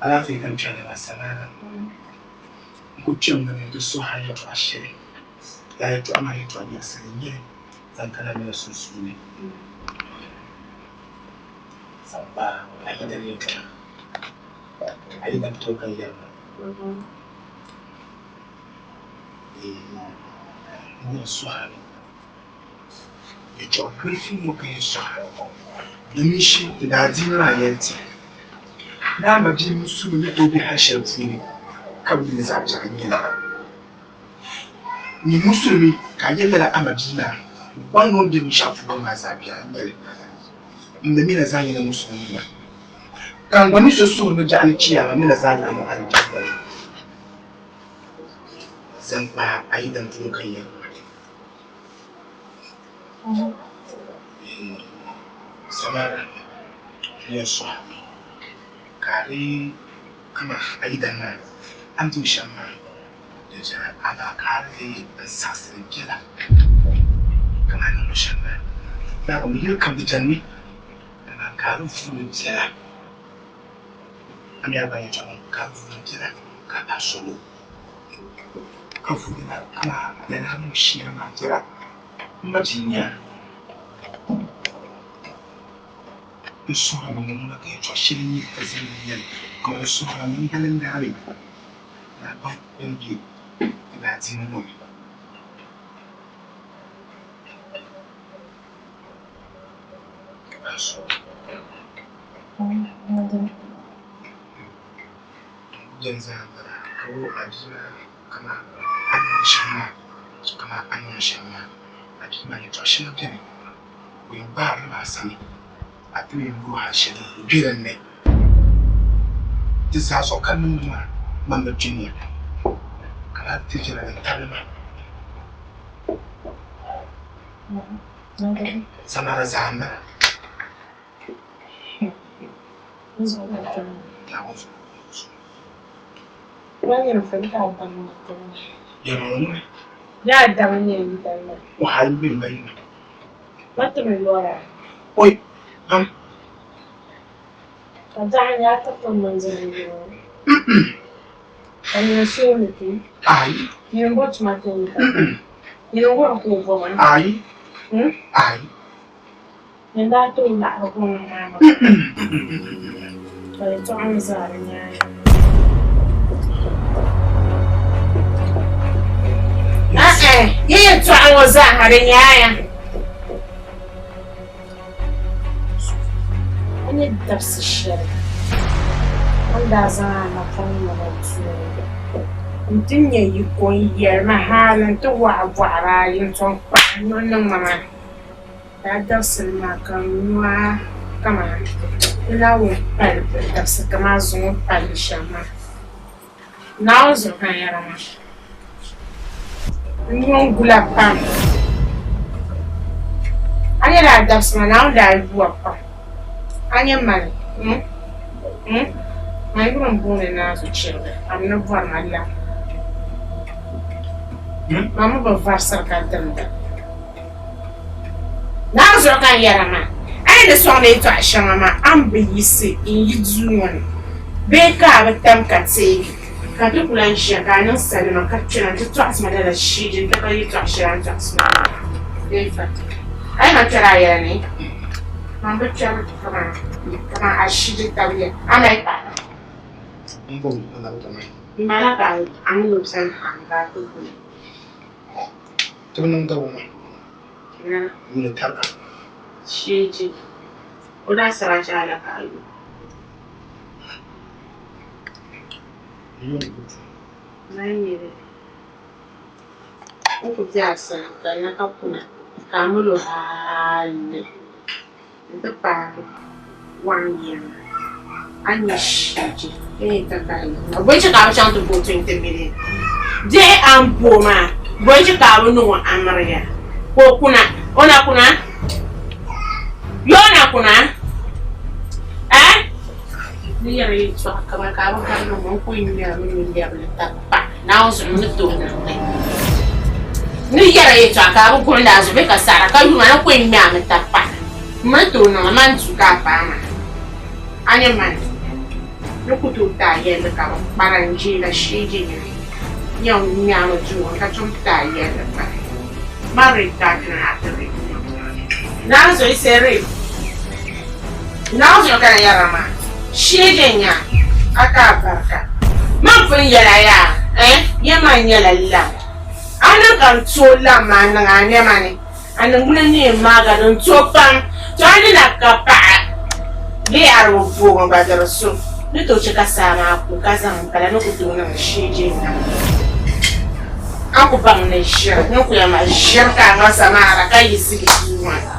Alaafee ka n chani maa samana n ku kpɛmmi ni n ti suhi a yɛltɔɣa shɛli lala yɛltɔɣa maa yɛltɔɣa nyaɣisili n-nyɛ li zaŋ kana mini sunsuuni zaŋ kpa a yidana yɛltɔɣa a yidana tooi ka yɛri ma n yɛn suhi a mi yɛltɔɣa kpulisi ŋɔ ka yɛn suhi a dominshi ti daa diini maa yɛli ti ni a ma bia mini suhu ni tooi be hal shɛli puuni ka bi mi ni zaɣ biɛɣu n-nyɛ li. Nyin musulimi ka a yɛli lala a ma bia maa baŋ ni o ni be binshɛɣu puuni maa zaɣ biɛɣu n-nyɛ li. M mi mi na zaa nyɛla musulinima. Ka n gba mi so suhuri ni biɛɣu ni chiyaama mi na zaa nyɛla ŋun alijanna ni. Zaŋ kpa a yidan polo ka yɛli ma, Samara, n yɛn sɔh a ka a di kaman a yidan maa a ni tum shɛm maa di viɛla, amaa ka a di n saɣisi li biɛla kaman a ni niŋ shɛm maa. Naawuni yili kam di chanimi, amaa ka a di vuui li biɛla. A mi a baŋ yɛtɔɣa ŋɔ, ka a vuui li biɛla ka a bahi sɔŋ o, ka vuui li kaman lala a niŋ shia maa biɛla. M ma bia n-nyɛ a. N suhirimi ni ŋuna ka yɛtɔɣ shɛli nyɛ ka zaŋ li yɛli, ka n suhirimi n balim naai ni a baŋ din be n adiini ŋɔ ni. Ka a suhi Bɛn zaa m-bala ka wuhi a bia maa kaman a ni niŋ shɛm maa, kaman a ni niŋ shɛm maa. A bia maa yɛtɔɣ shɛŋa beni o yɛn gbaari li maa sani, a ti mi yɛn yoogi a shɛli bɛ din ni. Di zaa zuɣu ka niŋdi maa man bi dunia, ka lahi ti viɛla din tabili ma. Samara zaa m-bala. Ni daa tooi laɣiri gɔŋ maa na ka yɛtɔɣa mi zaa di nyaaŋa. Yi yɛtɔɣa ŋɔ zaaha di nyaaya. A ni dabisi shɛli o ni daa zaŋ a napɔŋ ŋmɛba duu nti nya yiko n-yɛli ma hali nti wɔɣi bɔɣiri ayi n-tom kpahi nuhi niŋ ma maa. Lala dabisili maa ka n nyu a kaman n Naawuni pali dabisi kam a zuŋɔ pali shɛm maa. Naawuni zuɣu ka n yɛra maa. N nyo n gula pam. A nya lala dabisi maa Naawuni daa yu a pam. A nya mani hmm hmm man yuri m-booni Naazuchiriga ka bɛ ni bɔri ma lam. Man mi bi varisiri ka dimda. Naawuni zuɣu ka n yɛra maa, a yi ni sɔŋdi yɛtɔɣ shɛŋa maa, a ni bi yiɣisi n-yi duu ŋɔ ni bee ka a bi tam ka teegi, ka ti ku lan ʒiya ka a niŋ salima ka kpɛna nti tɔɣisi ma lala shii din ti ka yɛtɔɣ shɛli a ni tɔɣisi ma maa. A yi ma kpɛri a yɛla ni, man bi kpɛri kaman a shii tabiya, a mali paɣa. M mali paɣa a ni o sani paɣa n-daa ti guli. Ti bi niŋ dabo maa yuuni tariga. Sheeji, o daa sarachi alaka ayo. Yuuni butu. Naa nyɛli o ku be a sani ka na ka kuna ka a mali o hali nti paagi waɣim yiŋa a ni nya sheeji ka nyɛ takahi yiŋa. Bɔ n-chɛ ka a bi chaŋ ti bo 20 million biɛhi a ni bo maa bɔ n-chɛ ka a bi niŋ o amiliya ka o kuna o na kuna yoo na kuna eh? Ni yɛri yɛltɔɣa kaman ka a bi gari niŋ n ku ŋmɛri mi ni lɛbili tabi pa Naawuni zuɣu ni tooi niŋ li. Ni yɛri yɛltɔɣa ka a bi guhindi a zuɣu bee ka saɣira ka yuma ni ku ŋmɛ a mi tabi pa m ni tooi niŋ li man du ka a paai maa a nyɛ mani ni ku tooi ti a yɛlli ka bi kpara n je la shee je nyini yɛn ŋmɛ a mi duu ŋɔ ni ka tom ti a yɛlli pahi man rape ka a kpɛna a ti rape Naawuni zuɣu yi say rape. Naawuni zuɣu ka n yɛra maa, sheegi n-nya a ka a barika. Man pun yɛl a yaa, eh, ya maa nyɛla lam. A niŋ ka n tooi lam maa niŋ a nɛma ni, a niŋgbuna ni yɛn maagi a din tooi pam. To a ni na ka paɣa bee a di bi booi gba di di so ni tooi chɛ ka saa maa ku ka zaŋ m pala ni ku tooi niŋ sheegi n-nya. A ku baŋ ni ʒiri ni ku yɛn ma ʒiri ka a ŋa samaara ka yiɣisi yi duu maa.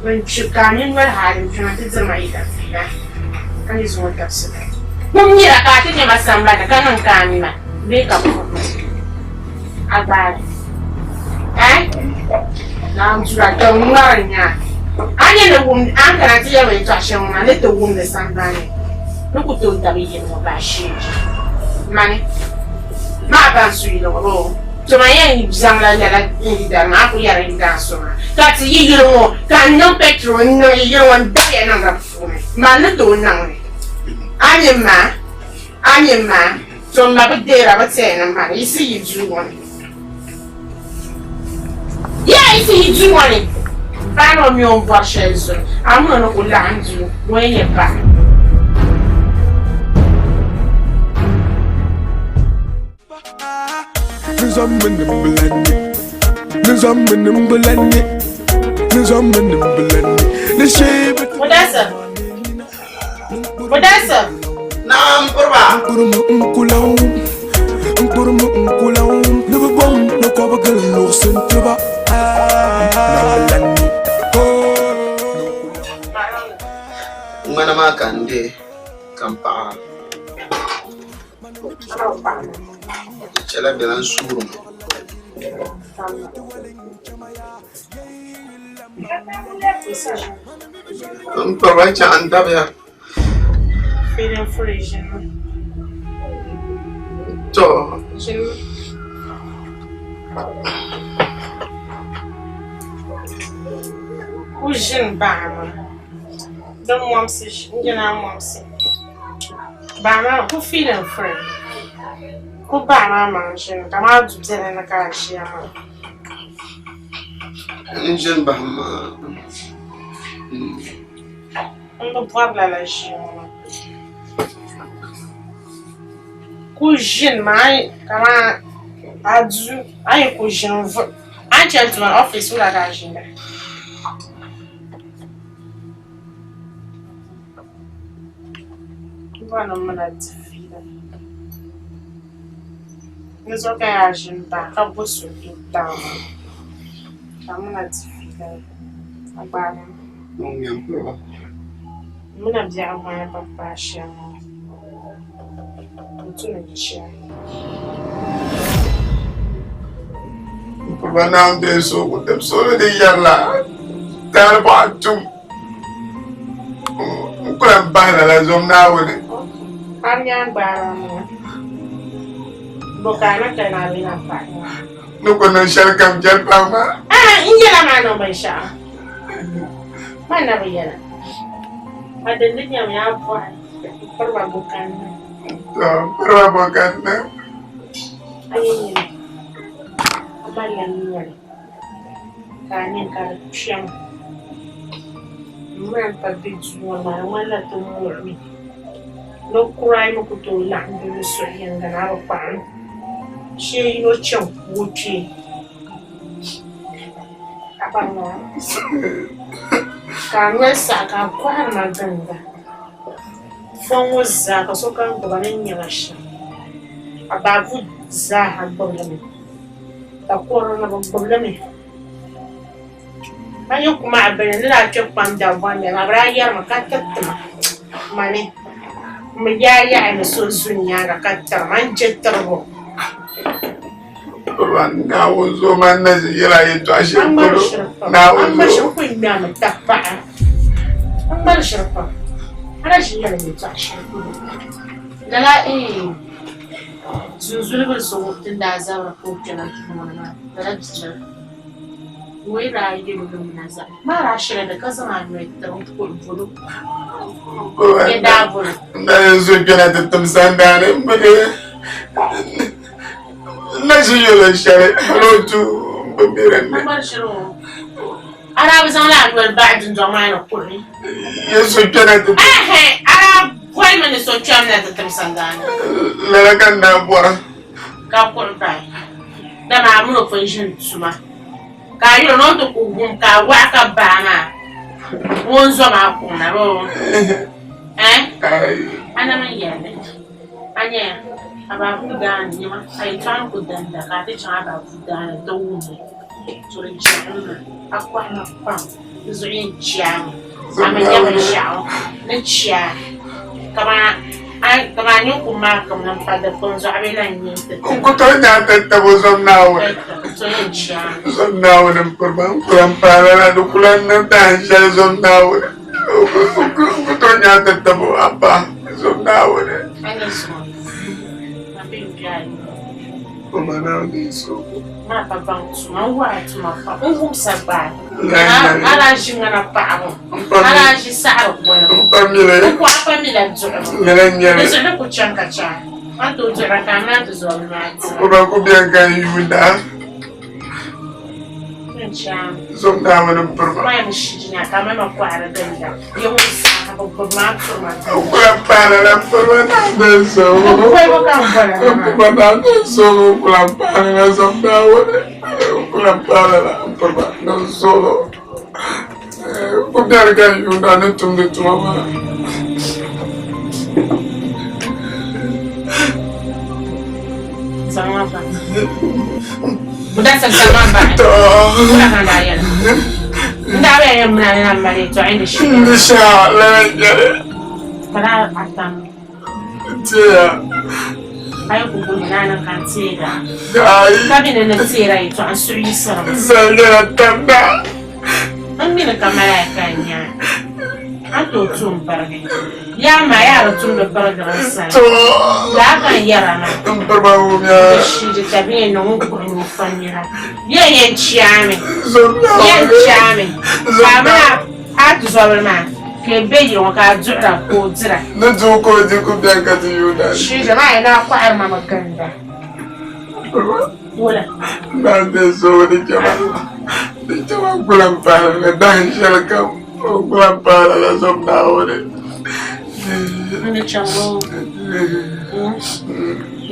Ban kpi ka a mini noli hali n-kpɛma ti diri ma yi ka fiila, ka ni zaŋ o tabisi ba. Kum nyɛla ka a ti nya ma sambani ka niŋ ka a mi ma bee ka puhi ma a gbaai eh Naandura ka n ŋmari nya a ni ni wum a ni kana ti yɛli ma yɛtɔɣ shɛli ŋɔ maa ni ti wum di sambani ni ku tooi dabi yili ŋɔ bahi sheeji mani maa ban su yili ŋɔ bee To man yɛn zaŋla lala n-yidana maa a ku yɛri n yidaan so maa, ka ti yi yili ŋɔ ka n niŋ petrol n-niŋ yi yili ŋɔ n-dabiya niŋ di puuni, man ni tooi niŋ li. A mini ma, a mini ma, to m ma bi deera bɛ tɛya ni mani yiɣisi yi duu ŋɔ ni. Yaa yiɣisi yi duu ŋɔ ni! Paɣa ni o mi o ni bɔri shɛli zuɣu, a mi o ni ku laɣim duu ŋɔ n-nyɛ paɣa. Mudasir. Mudasir. Naam piriba. Ŋmana maa ka n deei ka m paɣira. Di chɛla bɛla n suuri mi. N kpariba chɛɣu n dabiya. To. Ku ʒini baɣa ma din mɔmsi n jina mɔmsi. Baa maa ku feeling free ku baa maa maŋ ʒini kamani du biɛla ni ka a ʒiya maa. N ʒini bahi maa. N bi bɔri lala ʒii ŋɔ maa. Ku ʒini maa kamani a du a yi ku ʒini a ni chani tuma office wula ka a ʒinda. Di zuɣu ka yaa ʒini bahi ka bo so n-taai maa ka m mina di fiila a gbaai ma m mina biɛɣu ŋmani pa paai shɛm maa n tu ni n chɛ. Piriba Naawuni bee so ku tib so ni di yɛrila taali bɔɣa tum. N ku lan bahi lala zom Naawuni. A nyaa gbaari a maŋa. Bɔ ka a na kali ni a bee na paɣi maa? Ni ku niŋ shɛlikam chɛli paɣ maa. Aai, n yɛla maa niŋ binshɛɣu. Man na bi yɛla. A dindi nyami a bɔhi m-piri ba bɔ ka n niŋ. Tɔ, m piri ba bɔ ka n niŋ. A yi nyini, a malila noli. Ka a nini ka di kpɛm m-mali pa be duu ŋɔ ni maa di ŋmanila ti muɣimi ni kurahi mi ku tooi laɣim be ni suhu yiŋga ni a bi kpaɣim shee yino chaŋ ku o kpee a baŋ maa ka a noli saɣi ka a kɔhiri ma ginda fɔŋ ŋɔ zaa ka sokam gbuba ni nya ma shɛm a baabu zaaha gbubi li mi. Takɔro ni bɛ gbubi li mi. A yi kuma a bini ni daa kpe kpam Dagbaŋ maa bɛ daa yɛrimi ka tiriti ma mani m bi yaai yaɣi ni so zu n nyaaŋa ka tiri ma n je tiribu. Naawuni zuɣu man na ʒi yɛla yɛltɔɣa shɛli polo. Naawuni zuɣu. N kuli ŋmɛrimi tabi paɣa. N mali shiri pam. A na ʒi yɛli yɛltɔɣa shɛli polo. Lala zunzulibili so din daa zabiri ka o kpɛma duu ŋɔ ni maa, lala bia maa. Ŋɔ yi daa yɛl o ni ŋuna zaa, maa daa shɛli di ka zaŋ a noli tiri n-kuli bol o. Bɛ daa bol o. N daa yɛn zo kpɛna ti tim sandaani m-bini n na ʒi yɛl o shɛli hal o du m-bi mi din ni. A daa bi zaŋla a noli bahi dundɔŋ maa ni kuhi. Yɛn so kpɛna ti tim. Ɛhɛ, a daa bolimi ni so kpɛmina ti tim sandaani. Lala ka n daa bɔra. Ka kuhi bahi, dama a min o pun ʒini tuma. Ka a yuli ni o ti ku wum ka a waɣa ka baa maa ŋun zo maa kuŋ na bee? Ɛh? A na mi yɛli li. A nyaya, a babu daani nɛma, a yɛtɔɣa ni ku danda ka a ti chaŋ a babu daani nti wum li. To di chɛmi ma, a kɔhi ma pam, di zuɣu yɛn chiami, a mi nya binshɛɣu ni chia kaman a nini ku maakimi ni m-pa dikpuni zuɣu a bee lan nya n-ti ti. N ku tooi nya a tatabo zom Naawuni. To yɛn chiami. Zom Naawuni m-piri ma, n ku lan paai lala, di ku lan niŋ dahin shɛli zom Naawuni. N ku tooi nya a tatabo a ba zom Naawuni. A ni zuŋɔ, a be m-be a yuli. O ma Naawuni n suhu. Maa pa baŋ tuma, n wara tuma pam, n wumsa gbaai. A daa ʒi ŋana paɣibu, a daa ʒi saɣiri kolibu, n ku a pa mila duɣibu. Di zuɣu di ku chaŋ ka chaai, a ni tooi duɣira ka a mini a tizɔbihi maa dira. O ba ku beni ka n yuunda a. N chaŋ. Zom Naawuni m-piri ma. Ma yɛn shi jina ka a mali ma kɔhiri ginda. Bɛ ŋun saha bi gbubi ma a turi ma N ku lahi paai lala m-piri ma Naawuni n suhu. Bolibu ka n boli a N maa. piri ma Naawuni n suhu n ku lahi paai lala zom Naawuni. N ku lahi paai lala m-piri ma ni n suhu. N ku beni ka n yuunda ni tumdi tuma maa. Zaŋ ma ba. Mudassir zaŋ ma bahi. Wula ka n daa yɛli? N daa bɛ yɛn mini a ni na mali yɛltɔɣa in di shee. Di shɛha lala n-nyɛli. Ka daa a tam. Teeya. A yi ku guli ni a niŋ ka n teega. Ayi. Ka bɛ ni ni teera yɛltɔɣa n suhu yiɣisirimi. Zali nyɛla tamda. N mi ni ka malaika n-nya a ni tooi tum birigi. Yaa ma yaa di tumdi birigiri n sani. Laa ka n yɛra maa. N biriba wumiya. Di shii di tabiya ni ŋun kuhi ni o fa nira. Yɛn yɛn chiami. Yɛn chiami. Ka a mini a tizɔbili maa ka yi be yili ŋɔ ka a duɣira ka o dira. Ni duɣi ka o di ku beni ka ti yuunda. Shii maa yi naa kɔhiri ma mi ginda. Wula. Naa be so di chɛma di chɛma gula m-pahi ni dahin shɛli kam o gula m-pahi lala zom Naawuni. N di chaŋ o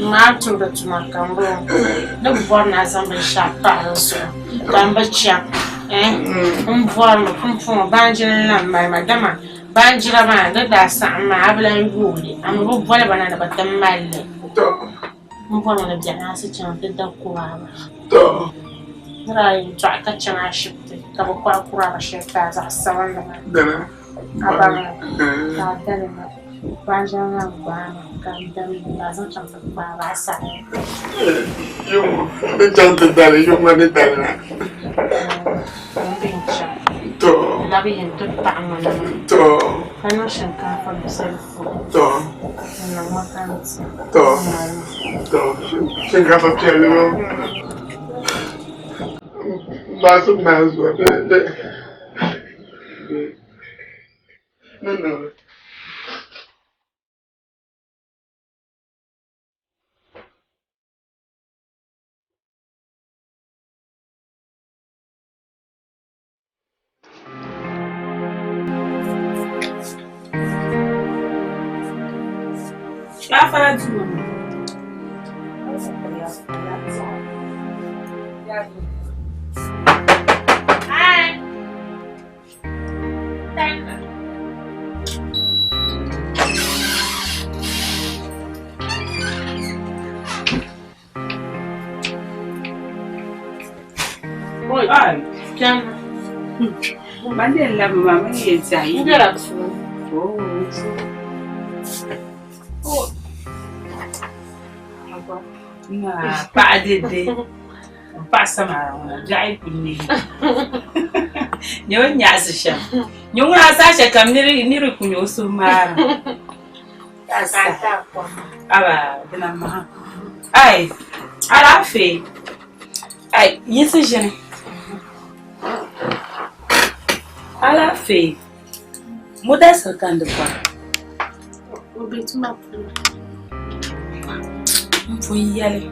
maa tumdi tuma ka m bɔŋɔ ni bɔri ni a zaŋ binshɛɣu pahi di zuɣu ka m bi chaŋ m bɔrimi pumpɔŋɔ baanjira n-lan mali ma dama baanjira maa di daa saɣim maa a bi lan yooi li a mi bi boli ba na ni bɛ ti mali li. M bɔrimi ni biɛɣunsi chaŋ ti da kuraaba. Nira a yɛn dɔɣi ka chaŋ ashibiti ka bɛ kɔhi kuraaba shɛli ti a zaɣ sabinli maa. A baŋ li ka a da li na. Baanjira maa gbaai ma ka n dam li ka a zaŋ chaŋ ti kpaai ba a saɣi li. Ni chaŋ ti da li, yuŋ ŋɔ ni da li na. N be n-chaŋ. Labi yɛn ti paɣi ŋɔ na maa. Ka niŋ shinkaafa biɛli. To. To. To. Shinkaafa piɛlli ŋɔ. Baasi maa zuɣu. No, no. Gaafara duu. Hi. Ban yɛn labi maa mi yɛn tiɛhi yi. N bela puuni. Paɣa dede n paɣa samara ŋuna biɛɣu yi kuli neei. Nyɛ o ni nyaɣisi shɛm. Nyɛ ŋuna a saha shɛli kam niri ku nyɛ o suhu maara. Aba dina maha. Ai, alaafee. Ai, yiɣisi ʒini. Alaafee. Mudasir ka n di bɔri. O be tuma puuni. M pun yɛli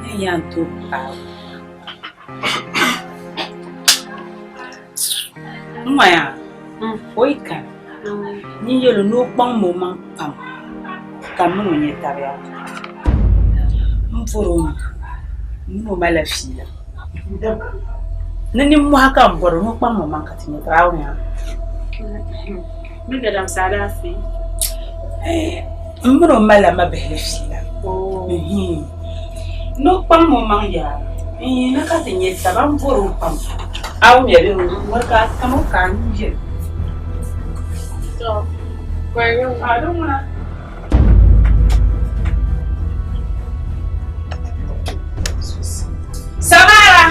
ni n yɛn tooi paai o. N ŋɔya o yi kani nyin yɛl o ni o kpaŋmi o maŋ pam ka m mini o nya taba yaa. M bɔr o mi m mini o malila fiila. Ni nimmɔhi ka m bɔr o ni o kpaŋmi o maŋ ka ti nya taba. A wumya? M mini o malila mabihili fiila. Ni o kpaŋmi o maŋ yaa n-yi ni ka ti nya taba m-bɔr o pam. A wumya bee? Ŋuni ka a tam o ka a nuu yɛli. A di ŋuna. Samara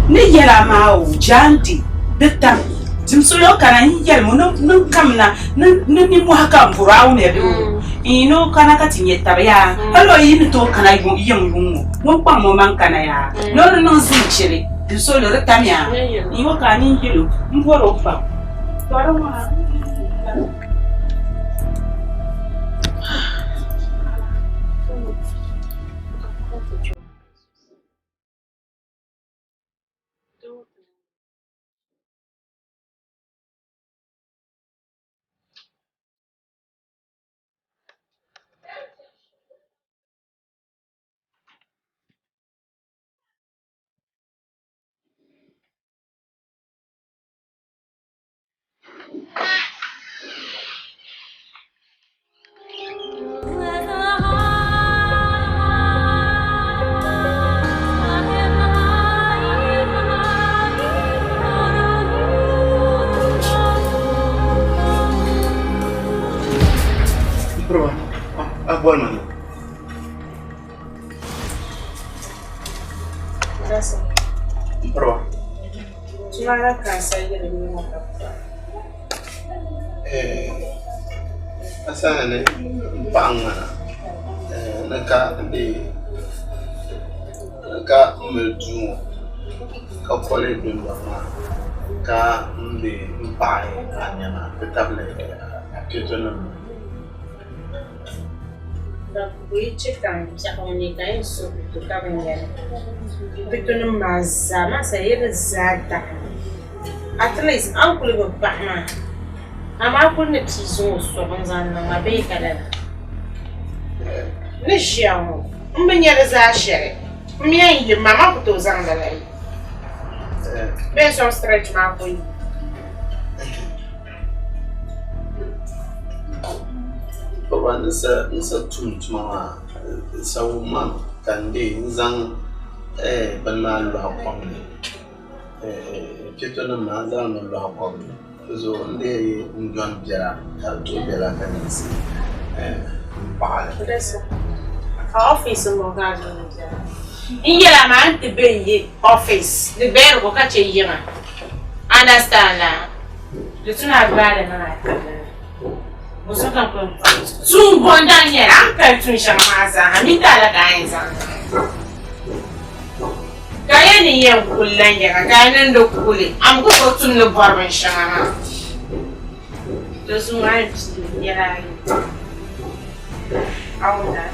ni yɛla maa o jaandi di tam dimsili o kana n yɛli mu ni kamina ni nimmohi ka n bɔri a wumya bee o n ni o kana ka ti nyɛ taba yaa hali o yi ni tooi kana yiŋ yuŋ ŋɔ ŋun kpaŋmi o maŋ kana yaa ni o di niŋ zinchili dimsili di tamya n o ka a nini yɛli o n bɔri o pam to di ŋuna. A boli ma na. A sani ni m paɣa ŋmana ni ka m mili duu ŋɔ ka koli dundɔŋ maa ka m be m paɣi a nɛma nti tabili a pɛto nima. Bɛ yi chɛ ka m biɛɣu ŋɔ ka n yɛn suhi pito ka bɛ nyɛli. Pitonima maa zaa maa sa yi di zaa daɣimi. At least a ni kuli bi baɣi maa amaa a kuli ni pii zaŋ o sɔɣi n-zaŋ niŋ ma bee ka lala. N ni ʒiya ŋɔ m bi nya di zaa shɛli. M mi yɛn yim maa man ku tooi zaŋ lala yi. Bee n sɔŋ stretch maa ku yi. Baba ni sa tum tuma maa sa wum ma ka n dee n zaŋ bini maa lɔhi kom ni pɛto nim maa n zaŋ li lɔhi kom ni di zuɣu n dee n dɔni biɛla ka di tooi biɛla ka niŋsi n paɣali. N yɛla maa n ti be n yi ɔfis di gbɛrigu ka chɛ yiŋa understand la. Di tu ni a gbaai li niŋ a tibili ni. Bɔ so ka kuli tuun bɔ n-daa nyɛli a ni pali tuun shɛŋa maa zaa ha mi taali ka a yɛn zaŋ niŋ. Ka a yɛn ni yɛn kuli la yɛla ka a niŋdi kuli a mi ku tooi tum ni bɔri binshɛŋa maa. Di zuɣu a yɛn pii yɛla ayi. A wumda?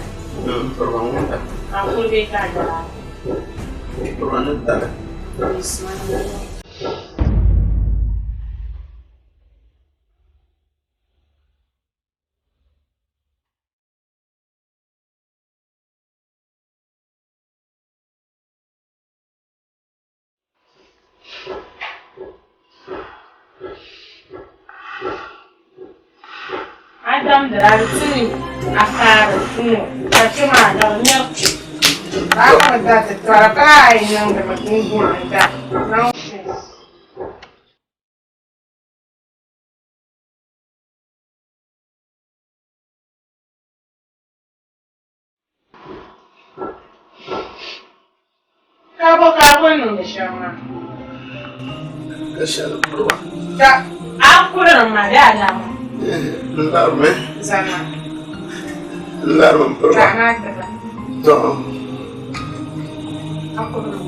A kuli bee ka a yɛla? A damdila di tu ni a faari ŋ-ŋɔ ka kpe maa ka bɛ mɛri kpe. Ka a kɔŋ da ti tɔra ka a yi niŋdi mi n-guhiri da. Nonsense. Ka bɔ ka a boli niŋdi shɛm maa? Ka shɛli piriba. Ka a kuhiri ma bee a larimi? N larimi. Zama. N larimi m piriba. Ka a maa tiba. Tɔ. A kuhiri ma.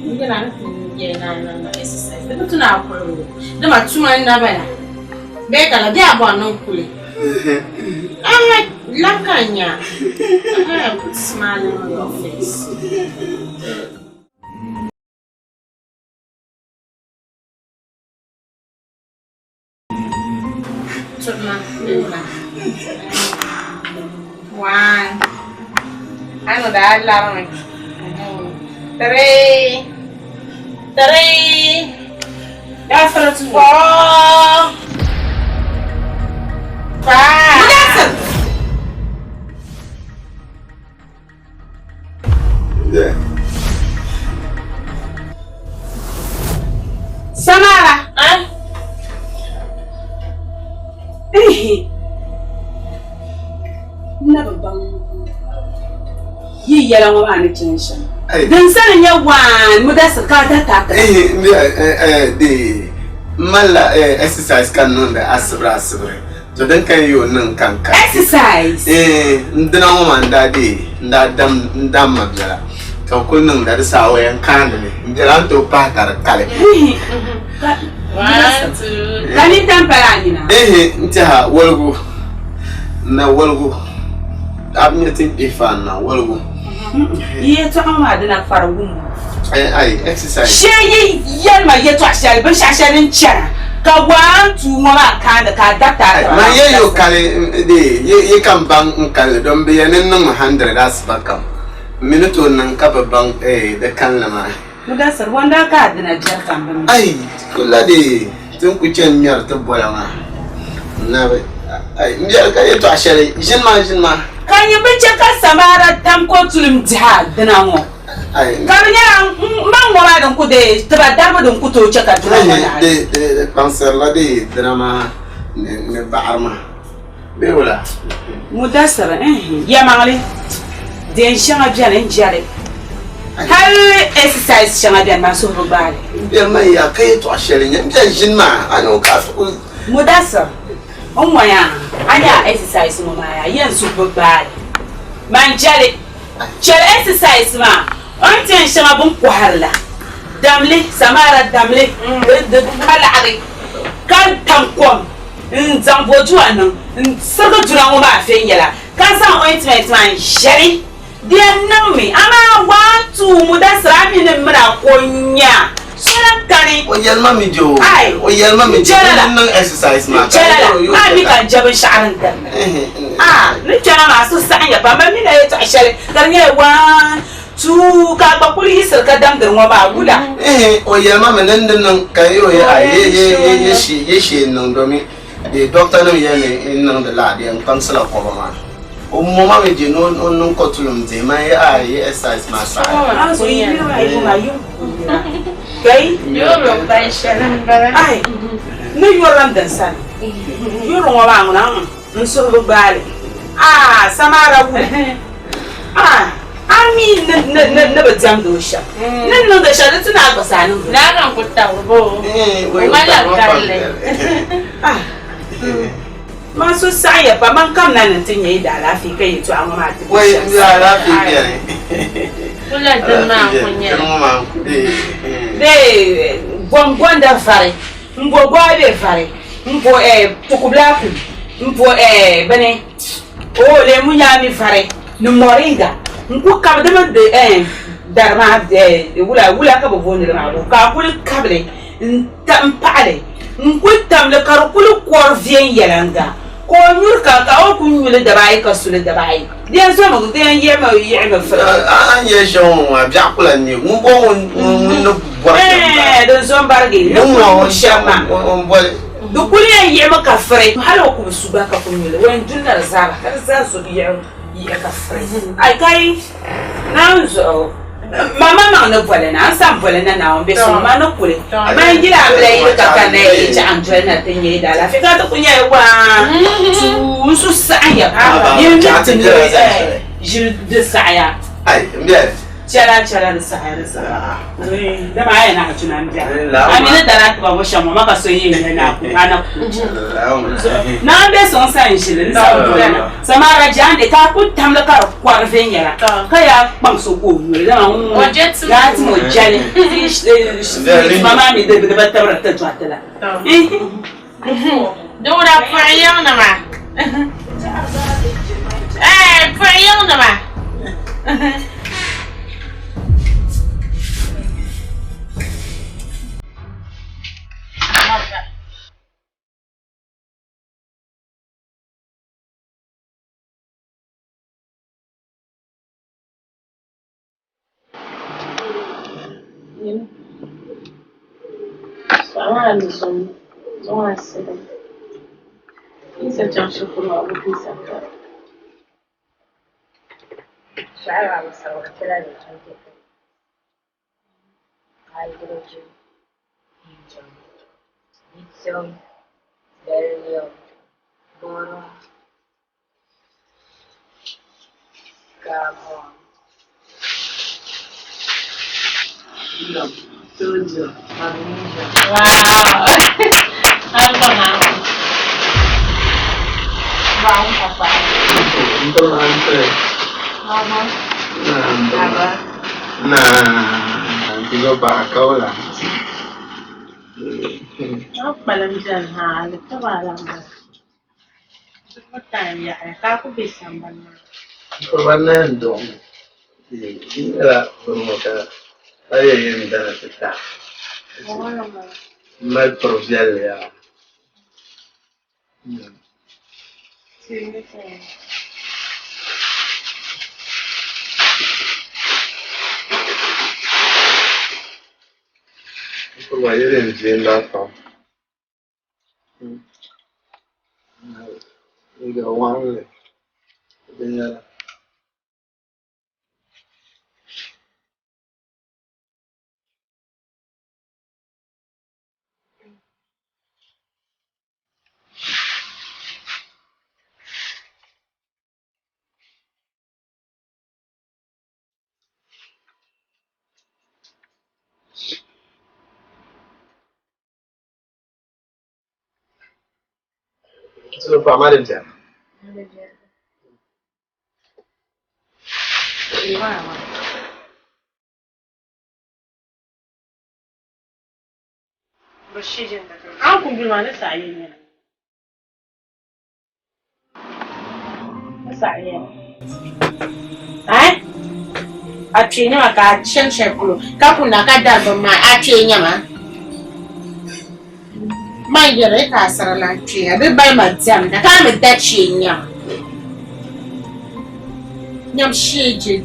N yɛla ni ti yɛli ni a niŋdi exercise. Di bi tu ni a kuhiri o. Dama tuma n na bala. Bee ka la bee a bɔri ni n kuli. Aha, la ka n nya. Aha, put smile on your face. Tuma, nina. One. Ano da alarm. Three. Three. Four. Five. Yeah. Samara. Ah? Ehe. N na bi baŋ yi yɛla ŋɔ maa ni chani shɛm. Din sani nyɛ waan Mudasir ka a dariti a tiba. Ehe, n bia, eh, de n malila exercise ka n niŋdi asibiri asibiri. To din ka yi o niŋ ka n ka. Exercise. Eh, n dina ŋɔ maa n daa deei, n daa dam, n dam ma biɛla ka n kuli niŋda di saha waya n kaandi li n biɛla n tooi pahi ka di kali. Ka nintam pala a nina. Ehe, n tɛha woligu, n na woligu, a bi nya ti ni kpihi faan na woligu. Yi yɛtɔɣa ŋɔ maa dina kpari wumbu. Eh, ai, exercise. Shee yi yɛli ma yɛtɔɣ shɛli, binshɛɣu shɛli din chana, ka waan tuu ŋɔ maa kaandi ka a dariti a taba Man yɛ yo kali de ye ka n baŋ n kalinli don bɛ yɛn ni niŋmi 100 asiba kam n mi ni tooi niŋ ka bi baŋ eh di kalinli maa. Mudasir, wanda ka a dina biɛri kam bi mi. Ai, kulla de ti ni ku chani ŋmɛri ti bola maa n na bi ai n biɛri ka yɛtɔɣ shɛli ʒini maa ʒini maa. Ka nyin bi chɛ ka Samara tam ka o tulim dihi a dina ŋɔ. Ka di nyɛla m baŋ ŋɔ maa din ku deei tiba daribu din ku tooi chɛ ka dina ŋɔ naai. Di kpaŋsirila di dina maa ni baɣiri maa bee wula? Mudasir, Ɛɛh, yɛlimaŋli, deen shɛŋa beni n jɛli. Hali exercise shɛŋa beni man suhu bi gbaai li. M biɛri man ya ka yɛtɔɣ shɛli n-nyɛ m biɛri ʒini maa a ni o ka a ti ku. Mudasir, N ŋɔya a nya a exercise ŋɔ maa yaa yɛn suhu bi gbaai li. Man jɛli. Chɛli exercise maa, o ni ti yɛn shɛŋa bɛ ni kɔhiri la, damli, samara damli, di ka laɣiri, ka tam kom n-zaŋ boduwa niŋ n-sirigi duna ŋɔ maa viɛnyɛla, ka zaŋ ointment maa n-ʒɛli. Di yɛn niŋmi, amaa one, two, Mudasir a mi ni mini a ko n-nya so lan kani. O yɛli ma mi je o, Ai, o yɛli ma mi je, n-jɛla la. ni niŋ exercise maa ka N-jɛla la, o yɛli a mi ka n je binshɛɣu din damda. A ni kpɛna maa so saɣim ya pam, bɛ mi na yɛtɔɣ shɛli ka di nyɛla one, two, ka a gba kuli yiɣisiri ka damdiri ŋɔ maa wula? Ehe, o yɛli ma mi ni n di niŋ ka yi o yɛ a ye ye ye ye shee ye shee n-niŋ domi di doctor nim yɛli ni n niŋdi laa di yɛn kpaŋsila kɔba maa. O mo ma mi je ni o niŋ kɔtulim dihi man yɛ a ye exercise maa saɣi. Kai? Ai, ni yurilim din sani. Yuri ŋɔ maa ŋuna n suhu bi gbaai li. Aa, Samara wuli. Aa, a mi ni ni ni ni bi diɛmdi o shɛm. Ni niŋdi shɛli di ti ni a gba saa niŋdi. Naa ka n ku tabiri ba o. O malila karili. Ah, man su saɣiya pam, man kamina ni nti nya yi daalaafee ka yɛtɔɣa ŋɔ maa ti bi Wai, shɛm. n daalaafee beni. Kula dini maa n-ku nyɛ li. Dini ŋɔ maa n-ku deei. Bee gɔŋgɔnda vari. M bo gɔabe vari, m bo tukubila kum, m bo bini, oo leemu nyaami vari ni moringa. N ku kabi di mini di dari maa wula wula ka bɛ booni li maa ka a kuli kabi li n paɣi li n kuli tam li ka di kuli kɔri viɛnyɛliŋga ka o nyuri ka ka o kuli nyu li dabaayi ka su li dabaayi. Di yɛn zomi di yɛn yiɣimi firi. A ni yɛli shɛm ŋɔ maa biɛɣu ku lan neei ŋun bɔŋɔ ŋun ni bɔri shɛm m-bala. Ɛɛn, din zo m-barigi ni kuli wuhi shɛm maa. O ni boli. Di kuli yɛn yiɣimi ka firi. Hal o ku bi su gba ka ku nyu li, o yɛn duli na di zaa bahi ka di zaa zo yiɣi ka firi. Ai kai! Naawuni zuɣu, ma maŋmaŋ ni boli na, n sa m-boli na Naawuni be suŋ ma ni kuli. Man yili a bila yili ka kanna ya yi chaɣ n-doli na ti nya yi daalaafee ka ti ku nya yi waan tuu n su saɣim ya pam. Yi mi ti ni ʒili di saɣiya. Ai, m biɛli. Chɛla chɛla di saha di saha. Dama a yɛn a tuna n biɛhi. A mi ni dara tiba ŋɔ shɛm ŋɔ ma ka so yɛn nyɛ ni a ku a na ku chɛ. Naa n bɛ sɔŋ sa n ʒili n zaŋ doli na. Samara jaande ka a ku tamli ka di kɔri viɛnyɛla ka yaa kpaŋ so ka o nyuli dama ŋun ŋɔ yaa tim o jɛli tuma maa mi di bi tibiri ti dɔriti la. Dawuda puɣi yiŋnima. Ɛɛ puɣi yiŋnima. Hydrogen, helium, lithium, beryllium, boron, carbon, sodium, magnesium. Wow! I'm gonna. Wow, papa. Mama. Baba. Na tigo kaula. Na kpalim bɛni ha, di taba la maa. Di time yaɣaya ka a ku be sambani maa. Ba na dɔɣi nyɛla bini ŋɔ ka a yɛn yɛn dana ti ta m mali piri viɛlli yaa. Piri maa yɛli n viɛ n daa pam. Liiga waɣinli binyɛra. Solo paɣa maa din viɛla. A kpee nyɛma ka a chani shɛli polo ka kunna ka dari bini maa a kpee nyɛma man yɛri ka a sara lan kpeya di balima diɛmda ka a mi da kpee nyɛma nyam shee je.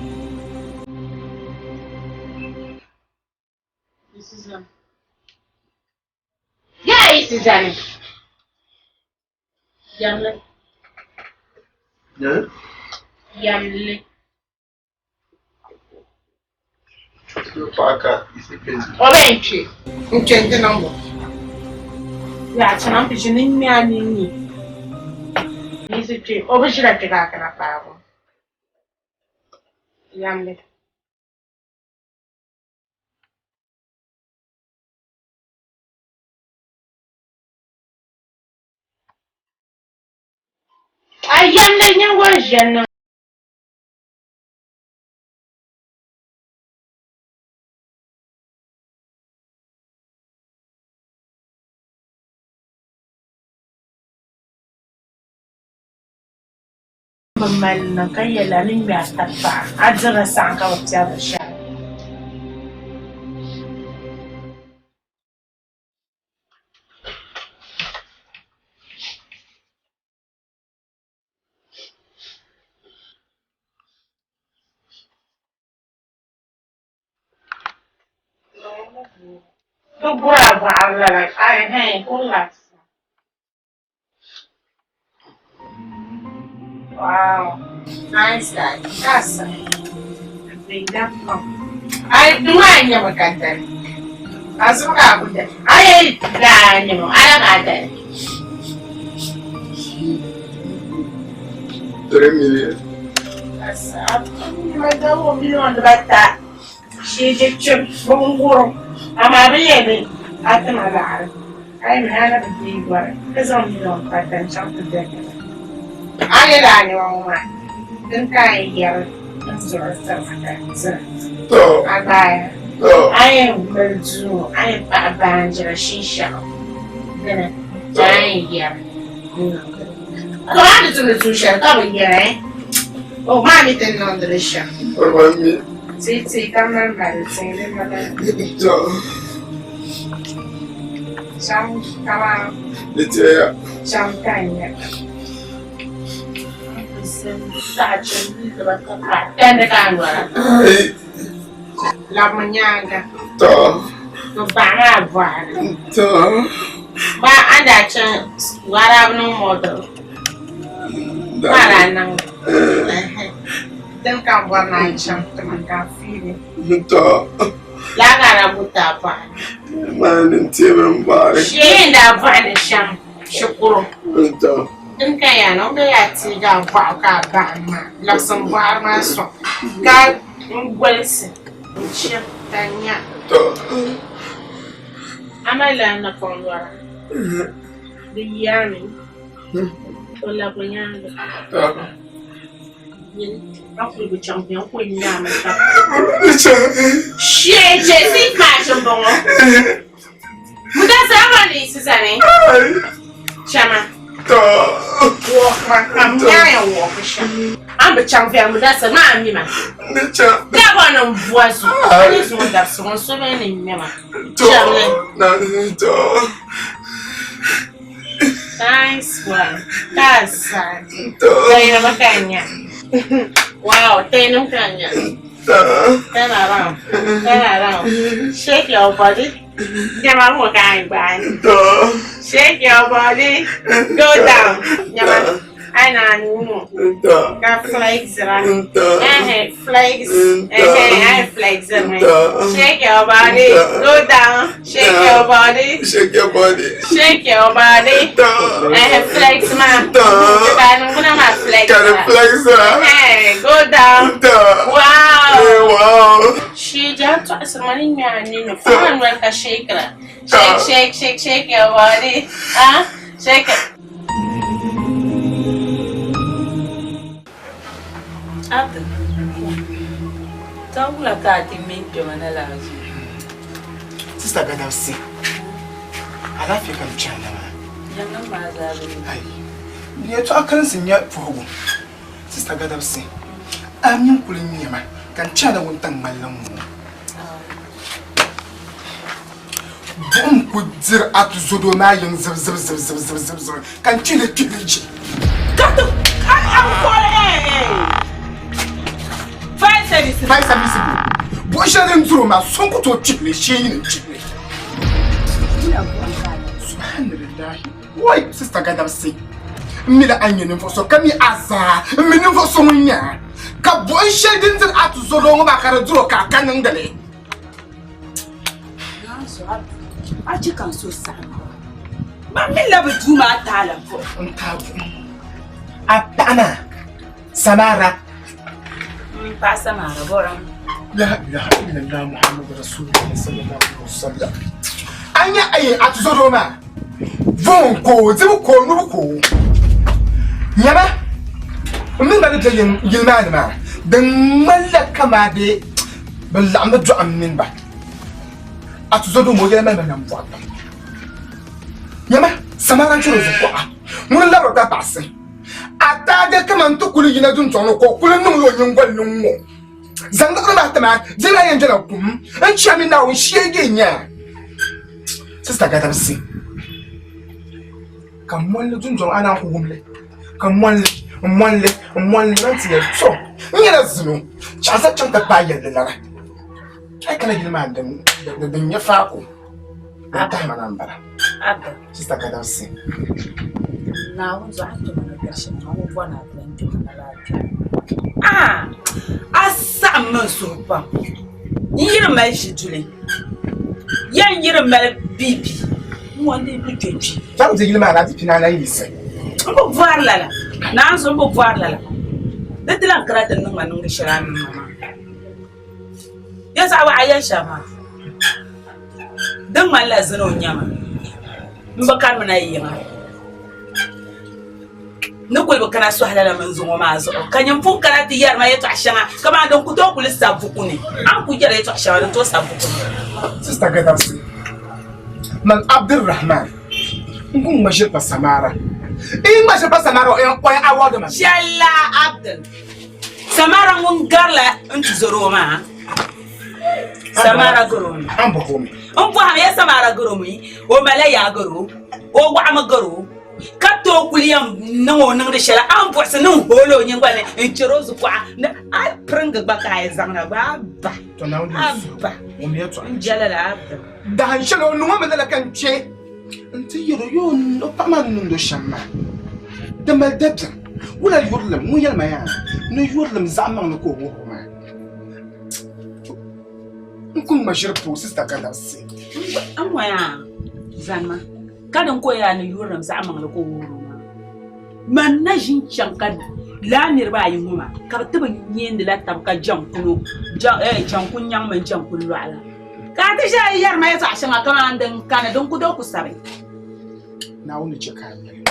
Yaa yi zani. Yamli. Yamli. O bɛ n kpe n kpe n ti niŋ bo. Yaa chana n pishi ni ŋmɛ a ninni. Yiɣisi kpe o bi ʒila kpe ka a kana paagi o. Yamli. A yamli nyingoli ʒiɛm niŋ. Bɛ mali niŋ ka yɛli a ni ŋme a tabi paɣa, a dirila saɣim ka bɛ piɛbiri shɛba. Bɛ guri a bɔɣiri lala, ayi hɛn relax. Wow, nice guy. That's it. Ai, duma nyama ka dali. Azu ka ku da. Ai, da nyama, ala ka dali. 3 million. Asa, ma da wo million da ta. Sheeje kpɛm bin wurim amaa bɛ yɛli ni a ti ma laɣiri a yi mi a na bi deei gɔri ka zaŋ miliɔn pata n-chaŋ ti da nɛma. A yɛli a nɛma ŋɔ maa dini ka a yɛn yɛri n zuɣuri tiri ma ka n dira a gbaaya. A yɛn mali duu ŋɔ a yɛn paɣi baanjira shinshɛɣu dini ka a yɛn yɛri n-niŋdi li. Kamani di tumdi tuun shɛli ka bi yɛra eh o maa mi ti niŋdi li shɛm. Ti ti ka mali mali ti ni mali. Chaŋ kaman chaŋ ka n nya. Tandi ka a lɔra. Labimi nyaaŋa. To baɣa maa bɔhiri. Ba a daa chaŋ a daa bi niŋ model. Ka a daa niŋ dini ka n bɔri ni a chaŋ ti ma ka n fiili. Laa ka a daa bo ti a bɔhiri. Shee n daa bɔhi ni shɛm shikuru. Dini ka yaa niŋ bee a teegi a bɔɣu ka a baɣim maa labisi n bɔhiri maa sɔŋ ka n golisi n chɛ ka n nya. A malila napɔŋ lɔra di yaami o labi nyaaŋa a kuli bi chaŋ bɛ n kuli nyaami ka shee chɛ seat match n bɔŋɔ Mudassir a bɔri ni yi zani chama wɔkima ka m nyaaya wɔki shɛm a ni bi chaŋ viɛli Mudassir maa a mi ma daa bɔri ni n bua zuɣu a ni zuŋɔ dabisi ŋɔ so bee ni ŋmɛ ma chɛmli Nice one. That's sad. Tayo ka nya. Wow, tayo ka nya. Turn around. Turn around. Shake your body. Nyama mo ka ba. Shake your body. Go down. Nyama. Ai na nu. Ka flex ra. Eh, flex. Eh, ai flex me. Shake your body. Go down. Shake your body. Shake your body. Shake your body. Eh, flex ma. Ka nunguna ma flex. Ka flex ra. Eh, go down. Wow. Eh, wow. She just twice money me and you. Phone well ka shake ra. Shake, shake, shake, shake your body. Huh? Shake it. Abdu, zaŋ wula ka a ti ŋme n-kpɛma na laa zuɣu? Sista Gadabsi, alaafee ka n kpɛri na maa. Yaŋnim maa zaa bi mi. Ayi, di yɛtɔɣa kalinsi n-nyɛ puhigu. Sista Gadabsi, a mi n-kuli nya ma ka n kpɛri na wuntaŋ ŋmalli ŋ-ŋɔ. Buɣim ku diri a tuzodoo maa yiŋ zibizibizibizibizib ka n kpihili kpihili je. Ka ti a a kɔri Fire service. Fire service bo. Buɣ shɛli din diri o maa so n-ku tooi kpihili shee yi ni kpihili. Subhanallahi. Wai sista Gadabsi. M mila a ni nyɛ ninvuɣ so ka mi a zaa. M mi ninvuɣ so ŋun nyɛ a. Ka buɣim shɛli din diri a tuzodoo ŋɔ maa ka di diri o ka a ka niŋdi li. A chɛ ka n suhu saɣim Man mi la bi duu maa taala buɣim. N taai buɣim. A paɣa maa, Samara. M paɣa Samara buɣim. La ilaha illallah Muhammadu Rasulullah sallallahu alaihi wasallam. A nya ayi a tuzodoo maa vuhim ka o dibu ka o nyubu ka o nyama n mini ba ni be yili maa ni maa di ŋmanila kamani Bɛ laɣimmi dɔɣi m mini ba. A tizɔdoo ma o yɛla mali ma nambɔɣu pam. Nyama, Samara n-chɛri o zuɣu kuɣa. Ŋuni n-labiri o tapaɣisi. A taage kaman ti kuli yina duntɔŋ ni ka o kuli niŋla o nyiŋgoli ni ŋ-ŋɔ. Zaŋ liɣiri maa ti ma, di daa yɛn bela kum. N chami Naawuni shee nya. Sista Gadabsi. Ka m moli li dundɔŋ a naan ku wum li, ka m moli li, m moli li, m moli li man ti yɛli, To, n nyɛla zino, chaɣisa chaŋ ti paai yɛlli lana. A yi kana yili maa din din nyɛ faako, din tahi ma na m-bala. Sista Gadabsi. Naawuni zuɣu a ni tuma ni biɛri shɛm maa, ŋun bɔri ni a ti lan kpɛma na laa biɛri. Aa! A saɣim ma n suhu pam. N yi di mali ʒi duli, ya n yi di mali biibi. N ŋɔ n-dii bi kpe kpi. Chaŋ ti yili maa ni a ti pini a na yiɣisi. M bi bɔri lala. Naanzu m bi bɔri lala. Di ti lan kana ti niŋ ma niŋdi shɛli a ni niŋ ma maa. Yɛltɔɣa waɣa yɛli shɛm maa, di ŋmanila zina o nyama m bi kanimina yiŋa. Ni kuli bi kana sɔhi lala mini zuŋɔ maa zuɣu ka nyin pun kana ti yɛri ma yɛltɔɣa shɛŋa kamani din ku tooi kuli sabi buku ni. A ni kuli yɛri yɛltɔɣa shɛŋa din tooi sabi buku ni. Sista Gadamsi, Man Abdulrahman n ku ŋma ʒiri pa Samara. N yi ŋma ʒiri pa Samara o yɛn award ma. Chɛli Abdul. Samara ŋun garila n tuzɔri o maa. Samara garo mi. An bɔhi o mi. N bɔhimi ya Samara garo mi, o malila yaa garo, o waɣimi garo, ka tooi kuli yɛn niŋ o niŋdi shɛli, a ni buɣisi ni n hooli o nyingoli ni n chɛri o zukuɣa ni a piringi gba ka a yi zaŋna gba a ba. A ba. N jɛla la a ba. Dahin shɛli o niŋ o mi lala ka n kpe nti yɛl o, Yoo, o paɣ maa ni niŋd o shɛm maa, di mali dabiɛm. Wula yurilim? Ŋun yɛli ma yaa ni yurilim zaɣ maŋli ka o wuhir o maa. N ku ŋma ʒiri pooi sista Gadabsi. N ŋɔ yaa zanima ka din ko yaa ni yurilim zaɣ maŋli ka o wuhir o maa. Man na ʒi n-chaŋ ka lala niriba ayi ŋɔ maa ka bɛ ti bi nyeendila tab ka jaŋkuno, jaŋku nyaŋ mini jaŋku lɔɣu la. Ka a ti ʒiya yɛri ma yɛtɔɣ shɛŋa kaman din kani din ku tooi ku sabi. Naawuni chɛ ka a nyɛ li.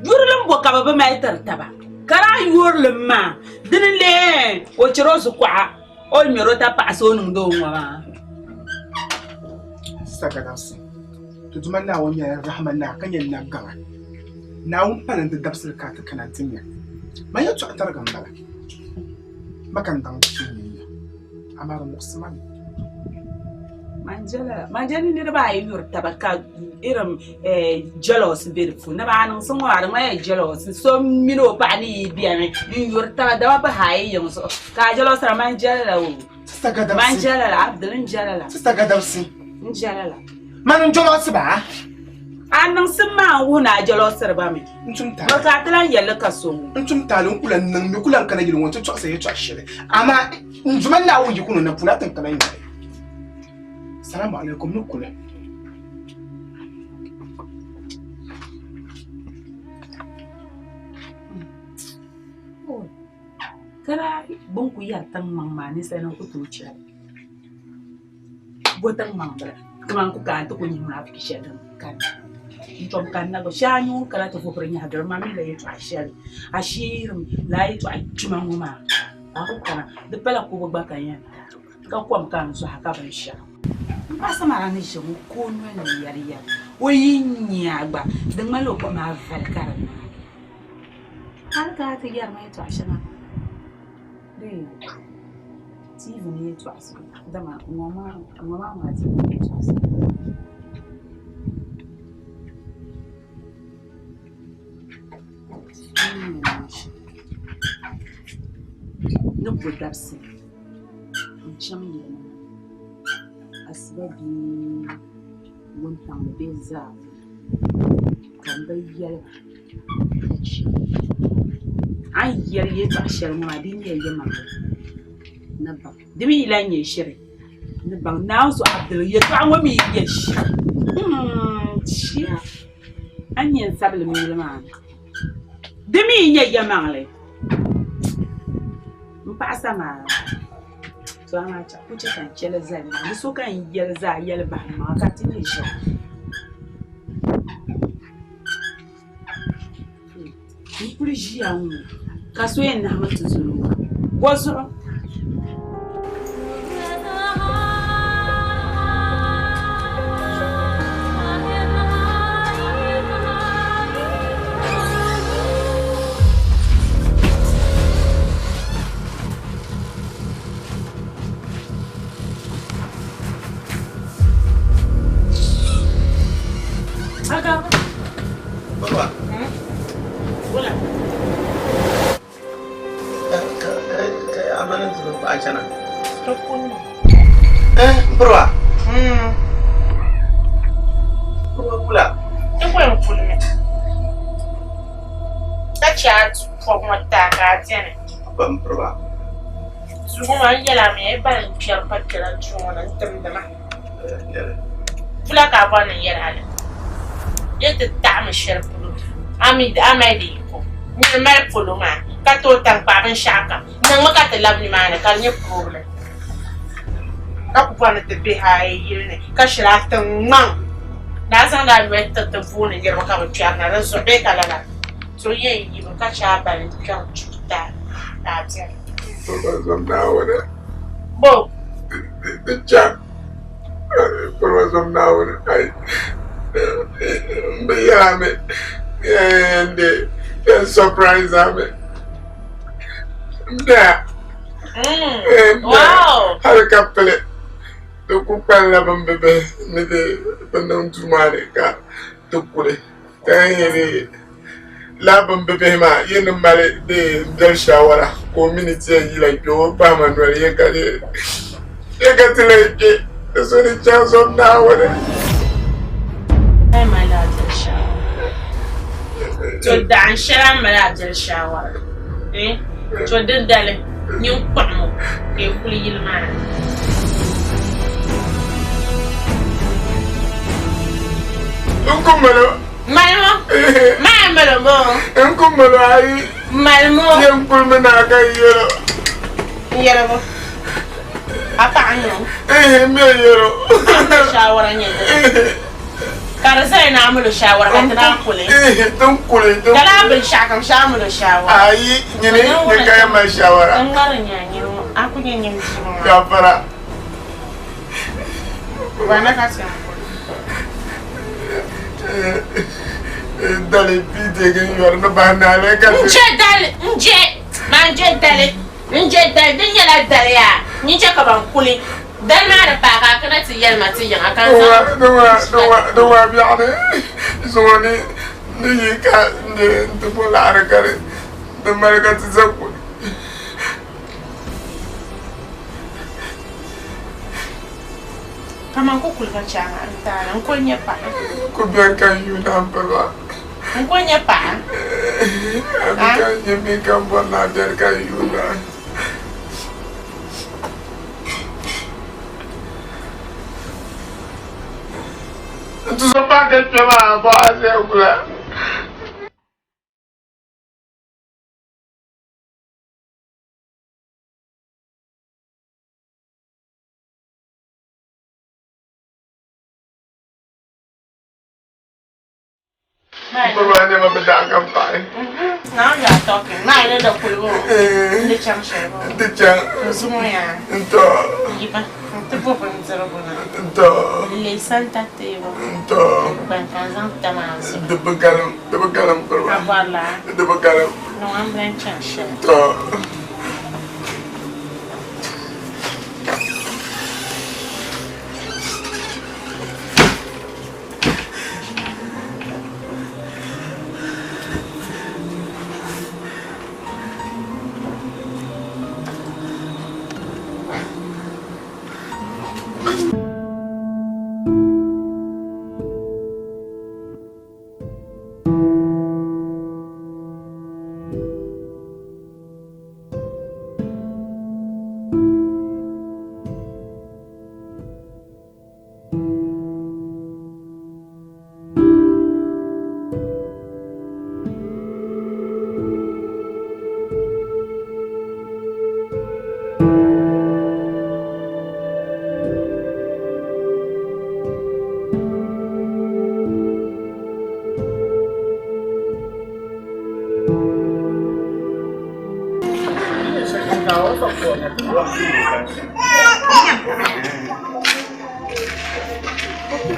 Yurilim bɔ ka bɛ bi mali tiri taba? Ka daa yurilim maa dini n-lee o chɛr o zukuɣa o ni ŋmɛr o tapaɣisi o niŋdi o ŋɔ maa? Sista Gadamsi, ti Duuma Naawuni nyɛla Rahama Naa ka nyɛ Nagaŋa. Naawuni pali n-ti dabisili ka a ti kana nti nya ma yɛtɔɣa tariga m-bala. Ma ka n daŋ ti nya ya, amaa di muɣisi ma mi. Man je ni niriba ayi yuri taba ka irin jealous be di puuni ni a niŋsim ŋɔ maa di ŋmanila jealous so mini o paɣa ni yi beni n yuri taba dama bihi ayi yiŋ zuɣu ka a jealous man jɛli la o man jɛli la Abdul n jɛli la Sista Gadamsi n jɛli la Man n jealous ba a niŋsim maa n wuhi ni a jealousiri ba mi N tum taali. Bɔ ka a ti lan yɛli li ka so ŋɔ? N tum taali n ku lan niŋ mi ku lan kana yili ŋɔ nti tɔɣisi yɛtɔɣ shɛli, amaa n Duuma Naawuni yiko ni na puuni a ti ni kana nya li. Salamu alaikum ni kuli. Ka daa bɛ ni kuli yɛri tiŋ maŋ maa ninsalinim ku tooi chɛ li. Bo tiŋ maŋ bila kaman ku kana ti ku nyihi munafiki shɛli din kani n tom kanna gba shee a ni ŋun kana ti vuhiri nyɛhidiri ma mini la yɛltɔɣa shɛli ashiirim lala yɛltɔɣa kpima ŋɔ maa ka a ku kana di pala kubu gba ka n yɛn ti a ka kom ka n zɔha ka binshɛɣu m paɣa samara ni ʒe ŋɔ ka o noli ni yɛri yɛri o yi nya a gba di ŋmanila o kpuɣimi a vali ka di naagi hali ka a ti yɛri ma yɛltɔɣa shɛŋa TV ni yɛltɔɣa dama ŋɔ maa maa TV ni yɛltɔɣa Ni bo dabisili n-chaŋ yili maa asiba bee wuntaŋ ni bee zaawuni ka m bi yɛli ba ka chɛ a ni yɛli yɛltɔɣa shɛli ŋɔ maa di yi nyɛla yɛlimaŋli ni baŋ di mi yi lahi nyɛ ʒiri ni baŋ Naawuni zuɣu Abdul yɛltɔɣa ŋɔ mi yi nyɛ ʒiri shia a ni nyɛ n sabili mili maa ni di mi yi nyɛ yɛlimaŋli m paɣa Samara to amaa ku chɛ ka n chɛli zali maa di so ka n yɛli zaa yɛli bahi maŋa ka ti nyɛ ʒiri N kuli ʒiya ŋɔ ka so yɛn nahami ti zuli ŋɔ bɔ zuɣu. Baba. Wula. Amana zuru pa chana. Eh, bro. Bro kula. Ti ko n puli mi. Ka chɛ a pɔbu ŋɔ taa ka a beni. Ba m bro. Duu ŋɔ maa n yɛla mi a yi bali n kpɛri pa kpɛla duu ŋɔ ni n timdi ma. Pula ka a bɔri ni n yɛli a li. Yi ti taɣimi shɛli polo, a mi a mali di yiko. Nyini mali polo maa ka tooi taŋkpaɣu binshɛɣu kam. Niŋmi ka ti labi nimaani ka di nyɛ problem. Ka ku bɔri ni ti bihi ayi yili ni ka shiri a ti ŋmaŋ ni a zaŋdi a noli tiriti vooni niriba ka bɛ kpɛri na di zuɣu bee ka lala so yɛn yimi ka chɛ a bali n-kpɛri tuuta ka a beni. Naawuni. Bo? Di chaŋ. Piriba zom Naawuni. Ai. M bi yɛra mi. N de surprise a mi. N bɛya. Wow! Hali ka pili di ku kpanila bin bi bihi ni di bi niŋ duu maa ni ka ti kuli ka yɛn nyɛ di laa bin bi bihi maa yi ni mali di biɛli shaawara ka o mi ni ti yɛn yila kpɛ o pahi ma noli yɛ ka ti lahi kpɛ di so ni chaŋ zom Naawuni. To dahin shɛli a ni mali a biɛli shaawara eh? To dindali nyin kpuɣimi ka yi kuli yili maa ni. N ku mali o. Mali mo? Maa mali o mo? N ku mali o ayi. Mali mo? Yɛn kulimi naa ka n yɛl o. N yɛli bo? A paɣa n-nyɛ o? N mi yɛl o. A mi shaawara nyɛ dini? Ka di zaya ni a mali o shaawara ka ti naan kuli. Din kuli, din Ka laa binshɛɣu kam shee a mali o shaawara. Ayi, nyini ni ka yɛn mali shaawara. N ŋmari nya nyini ŋɔ, a ku nyɛ nyini bia ŋɔ. Gafara. Wani ka ti yɛn kuli? Dali bia deegi n yɔri ni bahi naai ka ti. N je dali, n je, man je dali, n je dali, di nyɛla dali yaa, nyin che ka ban kuli. Dali maa di paai ka a kana ti yɛli ma ti yiŋa ka n zaŋ. Di waa biɛɣu ni zuŋɔ ni ni yi ka n ti bo laɣiri ka di mali ka ti za kuli. Kaman ku kuli ka chɛ a maa n taali n kuli nyɛ paɣa. Ku bɛni ka n yuuni a ni piri ba. N kuli nyɛ paɣa. A mi ka n nyɛ mi ka n bɔri ni a bɛni ka n yuuni a. N tuzo paai ka kpɛ maa bɔɣa ʒɛya gula. Baba ne ma bi daa ka paɣi. Now you are talking. Now you know the kuli Ndi chaŋ shɛli bɔ. Ndi chaŋ. Zuŋɔ yaa. Ntɔ. Yiba. Nti bo bindirigu na. Ntɔ. N-leei santa teebu. Ntɔ. Ban ka n zaŋ tam a zuɣu. Di bi galim, di bi galim piriba. A bɔrila? Di bi galim. Ni ŋɔ m-bi lahi chaŋ shɛli. Ntɔ.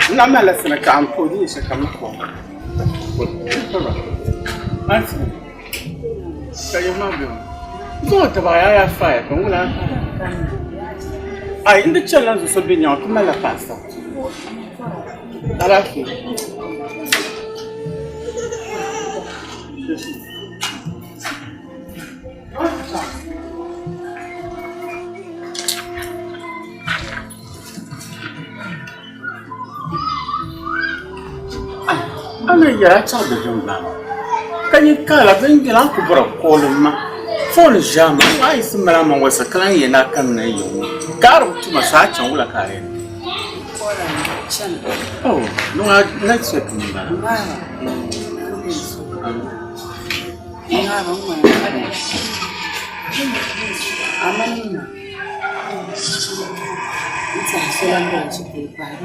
N lahi malila sini ka n puhi di nyɛ shɛli kam ni kɔŋ. Ka yihi maa bɛ zaŋ o taba yaa yaa faaya ka ŋula ai n di chɛlila n so bɛ nyaŋa ku malila paasa alaafee A ni yɛra chaŋ di tiŋgbani ka nyin kaala bindira a ku bɔra kooli ma foon ʒiɛmi maa a yiɣisi mali amaŋ walisa ka lahi yɛn a kanna yi ŋɔ ka a di bi tuma so a chaŋ wula ka a yɛn oh niŋ a network n bala. N tɛha so lan bela shikuru pahi.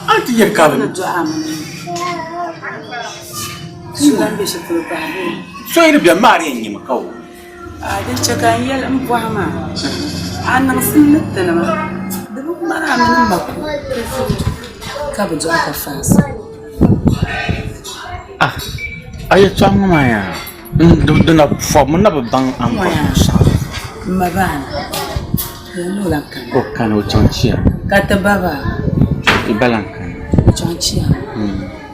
A ni ti yɛli ka a bi Ni dɔɣi a mini so lan be shikuru pahi bee? So yi di beni maa di yɛn nyɛmi ka o. A din chɛ ka n yɛli m bɔhi maa, a niŋsim ni tinima di bi ŋmani a mini ma ku ka bɛ dɔɣi ka faasi. Ah, a yɛtɔɣa ŋɔ maa yaa, di na fɔbimi na bi baŋ a ni bɔri binshɛɣu. M ma baani, di ni o lan kani. O kani o chaŋ chia. Ka ti ba ba? Ti ba lan kani. O chaŋ chia.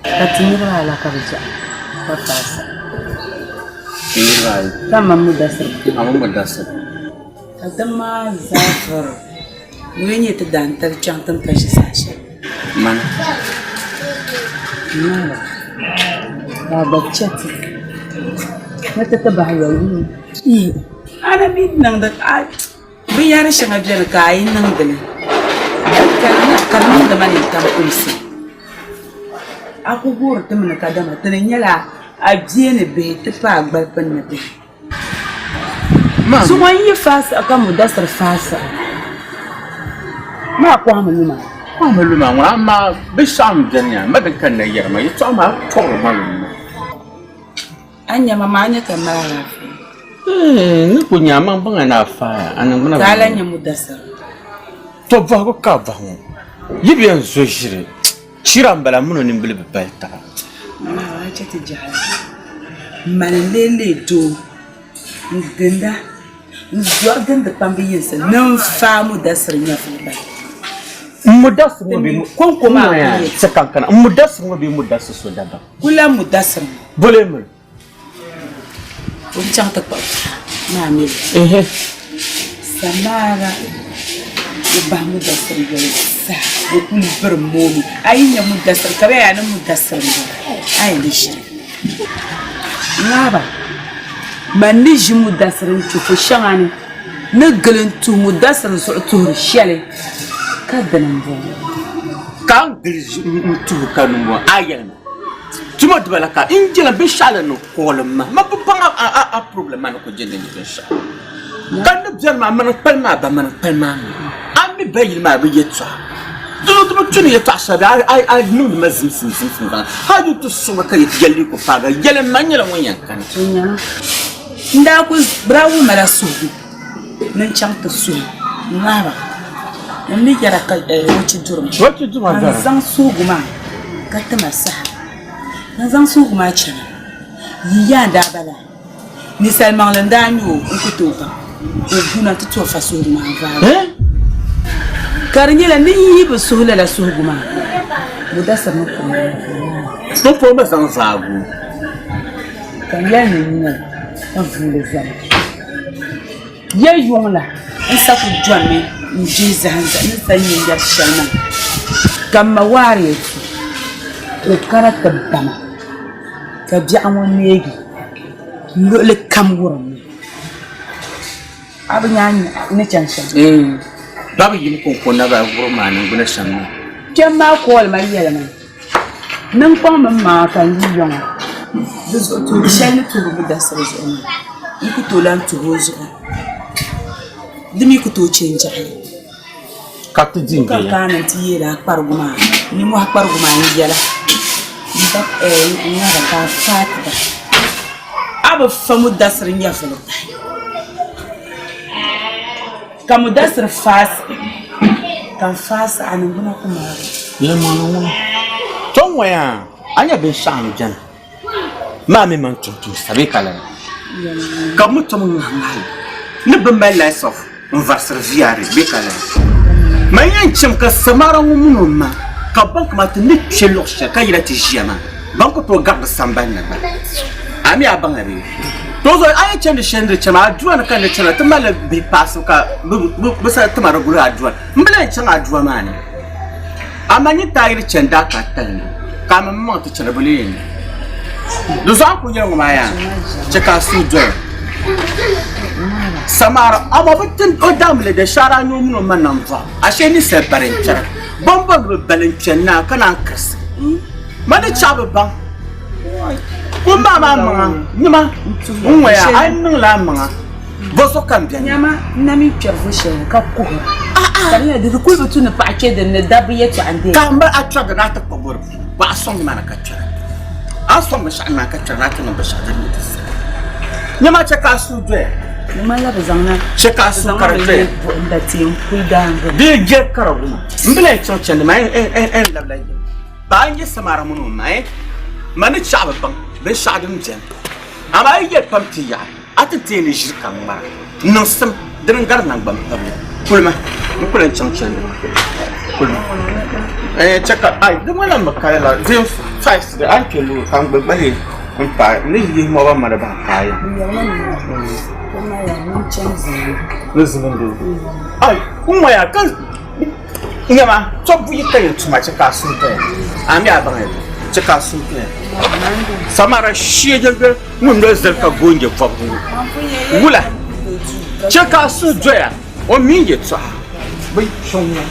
Ka ti niriba ala ka bɛ dɔɣi ka faasi. Ti niriba ayi. Ka m ma Mudasir. A ma Mudasir. Ka ti maa zaa vɔri ŋun nyɛ ti daantali chaŋ ti ni pa ʒi saha shɛli. Mani. Naara, ka a gba chɛ ti ni ti ti bahi yoli ni. A na mi niŋdi a binyɛhiri shɛŋa beni ka a yi niŋdi li ka di niŋdi ma nintam kumsi. A ku guuri ti mi ni kadama ti ni nyɛla a bia ni bihi ti paai a gbalipini ni bihi. Zuŋɔ n-yi faasa ka Mudasir faasa maa kɔhimi luma. Kɔhimi luma ŋɔ amaa binshɛɣu m-beni yaa ma din ka n na yɛri ma yɛtɔɣa maa pɔbiri ma lumi. A ni nya ma maa a nya ka m mali alaafee. N ni kuli nya a maŋ baŋya ni a faaya a niŋgbuna Ka a lahi nya Mudasir. Tɔ bɔhigu ka a bɔhi ŋɔ yi bi yɛn zo ʒiri Chira m-bala min o nimbila bi pali taba. Amaa a chɛ ti jɛhili. Mani n-lee leei doo n-ginda n-zɔri gindi kpambi yinsi ni n faai Mudasir nyɛvili bahi. M Mudasir ŋɔ bee Kɔŋko maa kuli yɛ. Chɛ ka n kana. M Mudasir ŋɔ bee Mudasir so dabam. Kula Mudasir ŋɔ. Boli miri. O ni chaŋ ti kpuɣi paɣa maa mi Samaara o bahi Mudasir yoli zaa o kuli biri moomi a yi nya Mudasir ka bɛ yaa ni Mudasir m-bɔŋɔ a yɛn di ʒiri ŋaaba man ni ʒi Mudasir n-kpe ko shɛŋa ni ni gili n-tuhi Mudasir zuɣu tuhiri shɛli ka dini m-bɔŋɔ. Ka n gili n-tuhi ka ni m-bɔŋɔ a yɛli ma. Tuma dibala ka n jɛla binshɛɣu la ni kooli ma ma bi baŋ a problem maa ni ku jɛndi nyɛ binshɛɣu ka ni bɛni maa mani kpali maa ba mani kpali maa mi a mi ba yili maa bi yɛltɔɣa di zuɣu ti bi tu ni yɛltɔɣa shɛli bee a niŋdi ma zimsim zimsim zaŋ hali di ti suŋa ka yɛlli ku paagi yɛli ma nyɛla ŋun yɛn kani. N daa ku bɛ daa wuhi ma la suhigu. Ni n chaŋ ti suhi ŋahiba n ni yɛra ka o chi duri ma ka n zaŋ suhigu maa ka ti ma saha ka n zaŋ suhigu maa chana yi yaa n-daa bala ninsal maŋli n-daa nyɛ o n ku tooi baŋ ka o guuna nti tooi fa suhigu maa n-vaai o ka di nyɛla ni yi bi suhi lala suhigu maa Mudasir ni ku maai. Pumpɔŋɔ zaŋ vaagu. Ka n yɛli ni n nyɛ ka vuuli zali. Ya yuŋ la n sa ku dɔnimi n-dihi zahim ni sa nyɛ yɛri shɛli maa, ka m ma Waariya tu ka o kana ti ba ma, ka biɛɣu ŋɔ neegi luɣili kam wurimmi. A bi nya a ni chani shɛm? Babu yini kɔŋko naba wurim a niŋgbuna shɛm maa. Kpɛm maa kooli ma yɛli ma. Niŋkpaŋ mini maŋa ka n yi yiŋa di zuɣu tuhi shɛli ni tuhi bi dasiri zuɣu maa n ku tooi lahi tuhi o zuɣu di mi ku tooi chɛ n jaɣali Ka ti di ka n-deei. kaana nti yeela a kparigu maa nimmohi kparigu maa n-yɛla n ba n ŋara ka a faai ti ba a bi fa Mudasiri nyɛvili bahi Ka Mudasir faasi, ka n faasi a niŋgbuna ku maagi. Yɛlimaŋli ŋuna, to ŋɔ yaa a nya binshɛɣu m-beni maa mi man tumtumsa bee ka lala ka bɛ mi tom ŋahi ŋahi li ni bɛ mali lights off n-varisiri VRA bee ka lala. Man yɛn cham ka Samara ŋɔ min o ma ka bɛ baŋ kaman ti ni kpe luɣ shɛli ka yina ti ʒiya maa, ban ku tooi gari di sambani ni gba. A mi a baŋya bee? To zuɣu a yi chandi shɛli ni di chana, adua ni ka n ni chana, ti malila bihi paɣisibu ka bɛ sa tima di guli adua ni. M bi lahi chaŋ adua maa ni. Amaa nyin ti a yi di chani daa ka a tali ni, ka a mi maŋ ti chana bɛ lee yɛn niŋ. Di zuɣu a ni kuli yɛli ŋɔ maa yaa, chɛ ka a suhu doya. Samara, amaa bɛ ti o daamili di shɛhira a ni o mini o ma nam bɔhim, ashee ninsal bari n-kpɛra. Bɔmbɔŋ ni bi bali n-kpɛni naa ka naan kirisi. Ma ni chaɣ bi baŋ. Kum maa maa maŋa, nima, n ŋɔya, a yi niŋla a maŋa. Bɔzuɣu ka n beni. Nyama, n na mi kpɛri vo shɛli ni ka kuhira. Ka di nyɛla di di kuli bi tu ni paɣa kpe din ni dabba yɛtɔɣa n-deei. Ka m ba a kpɛri ni a ti kpuɣi bɔri puu, bɔ a sɔŋ nimaani ka kpɛra. A ni sɔŋ binshɛɣu nimaani ka kpɛra ni a ti niŋ binshɛɣu din nyɛ di sani. Nyama chɛ ka a suhu doya. Di ŋmanila bɛ zaŋ na. Chɛ ka a suhu ka di doya. Buɣim da ti n-kuli daangi. Bee jɛri karigu maa. M bi lahi chaŋ chandi maa n labila yiŋa. Paɣa n-nyɛ samara mini o ma, ma ni chaɣi bi baŋ binshɛɣu din beni. Amaa a yi yɛli pam ti yaɣi, a ti teei ni ʒiri ka ŋmara. Niŋsim dini n-gari naŋgban pibili. Kulima, n ku lan chaŋ chandi maa. Kulima. Ɛɛ, chɛ ka, ai, di ŋɔ lan bi kali la, di size di, a ni kpe loori ka n gba gba lee n paai, n ni yihi mɔba mali bahi paai ya. Ni zilim bee? Ai, n ŋɔya ka Nyama, tɔbbu yi ka yɛn tuma chɛ ka a suhu paya, a mi a baŋ ya chɛ ka a suhu paya. Samara shee ŋun noli zali ka goonje vɔbigu ŋɔ, wula chɛ ka a suhu doya o mini yɛtɔɣa bi kpiɔŋ ŋɔ.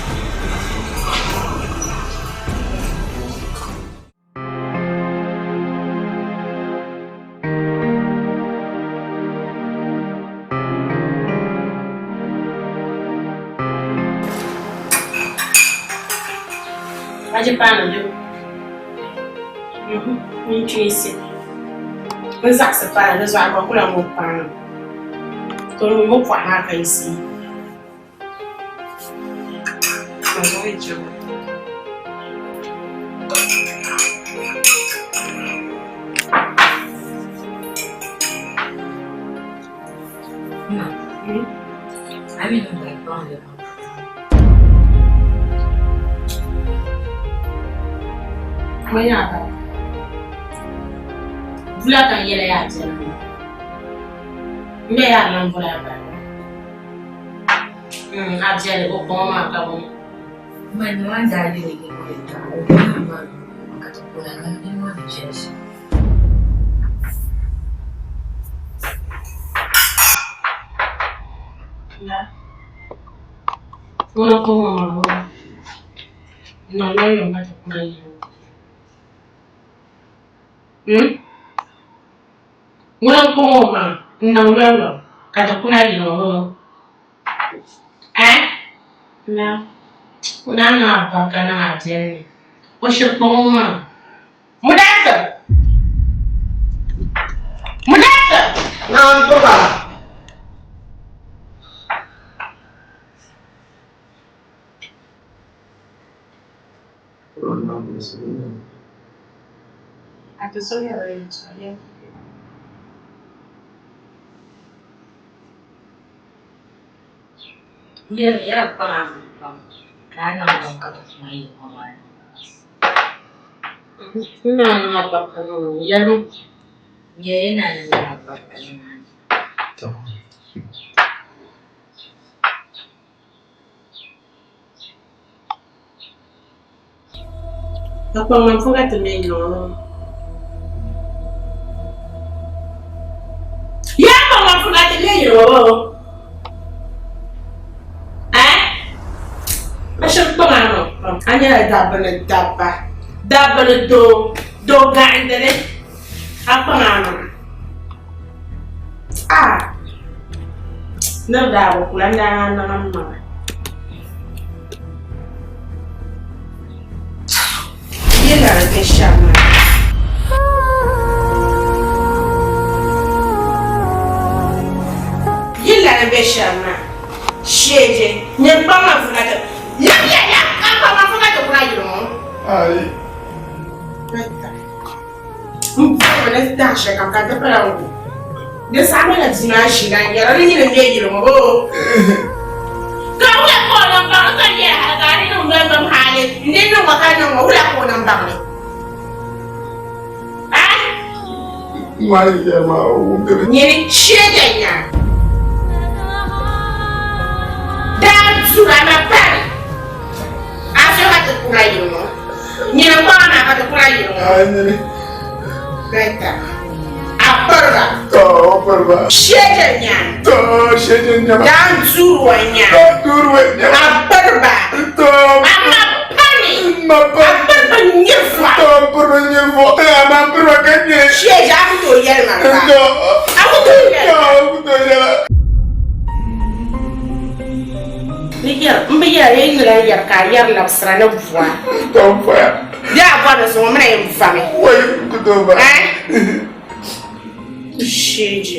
Aje paanu dibu. N chɛsi n zaɣisi paanu di zuɣu a gba ku lahi ŋubi paanu to ni ŋubi pɔɣu maa ka yi sii. Bula ka n yɛla yaa biɛla n bɛ yaa lan bula a bala. A biɛli o kpaŋ maa ka bɔ. Ŋuna ka o maa bɔ. Na lɔri ma ti kuna yi. Ŋuna n-kɔŋ o maa n-niŋ lɔlɔ ka ti kuna yi ŋɔ. Eh? Na, o daa niŋ alibarika niŋ a biɛli ni. O shiri kpaŋ o maŋa. Mudassir! Mudassir! Naam baba. A ti so yɛla yɛltɔɣa. Ka kpaŋmaŋ fo ka ti me yiŋa ŋɔ. Yaa kpaŋmaŋ fo ka ti me yiŋa ŋɔ. Eh? A shiri kpaŋ a maŋ pam. A nyɛla dabba ni dabba. Dabba ni doo. Doo gaɣindili. A kpaŋ a maŋa. Ah! Nir daa bi kula n daa niŋ m maŋa. Yi lari bɛ shɛm maa. Yi lari bɛ shɛm maa. Sheeje, nyɛ kpaŋ ma funa ti. Labiya ya ka kpaŋ ma funa ti kuna yiri ŋɔ. Ayi. M bɔrimi ni dahi shɛli kam ka di pala n gu. Di saha maa na bia maa ʒi na n-yɛra ni nyini m-be yili ŋɔ oo. Ka wula ka o niŋ baŋ li ka yɛli hali ka a di niŋ bambam hali n di niŋ ŋɔ ka niŋ ŋɔ wula ka o niŋ baŋ li? Ah! Nyini sheega nya. Daa dura ma pari. A so ka ti kura yili ŋɔ. Nyini n-kpaŋ a maa ka ti kura yili ŋɔ. Ayi nyini. Bɛta. A piriba. Tɔ, o piriba. Sheeja nya. Tɔ, sheeja nya. Daa duuri o nya. Daa duuri o nya. A piriba. Tɔ. A ma pani. Ma pani. A piriba nyɛ vɔɣu. Tɔ, n piriba nyɛ vɔɣu. A ma piriba ka nyɛ. Sheeja, a ku tooi yɛli ma ba. Tɔ. A ku tooi yɛli. Tɔ, a ku tooi yɛli. Ni yɛri, m bi yɛra, yi ni lan yɛri ka a yɛri labisira ni bua. Bee a bɔri ni zuŋɔ mi na yɛn vami? Eh? Sheeji.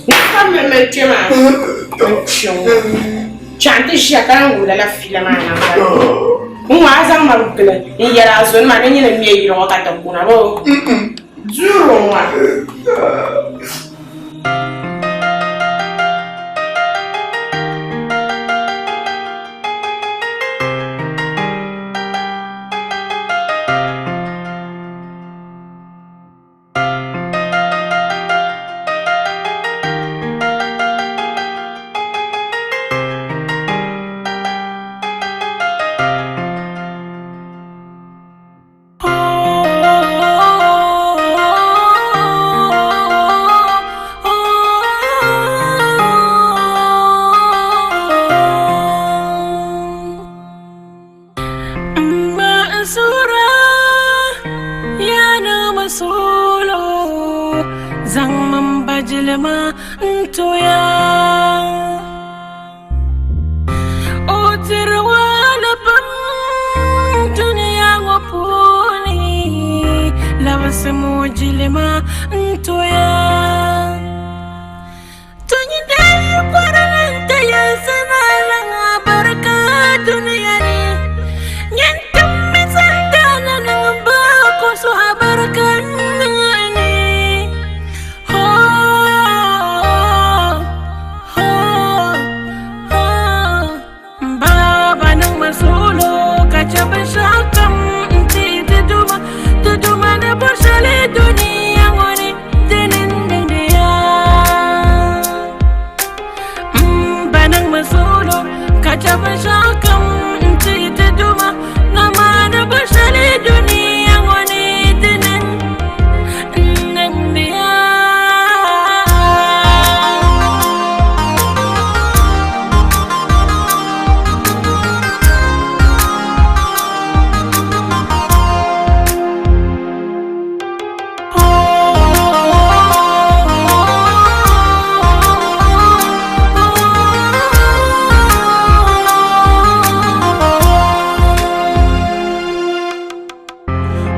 Ni ka miri kpe maa, n kpi ŋɔ. Chaŋ ti ʒiya ka lan wum lala fiila maa naŋgbani. N ŋɔ a zaŋ ma gili n-yɛri a zonima ni nyini m-me yili ŋɔ ka ti kuna boo? Duri ŋɔ.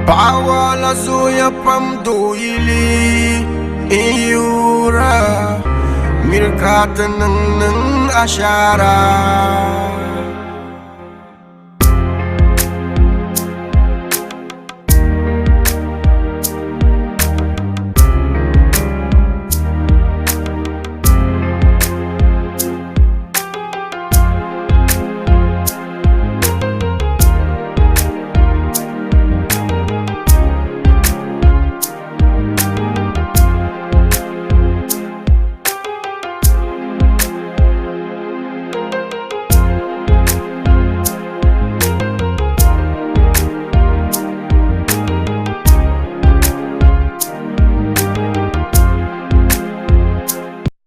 Paɣa la zooya pam dooyili n yuura miri ka ti niŋ niŋ ashaara.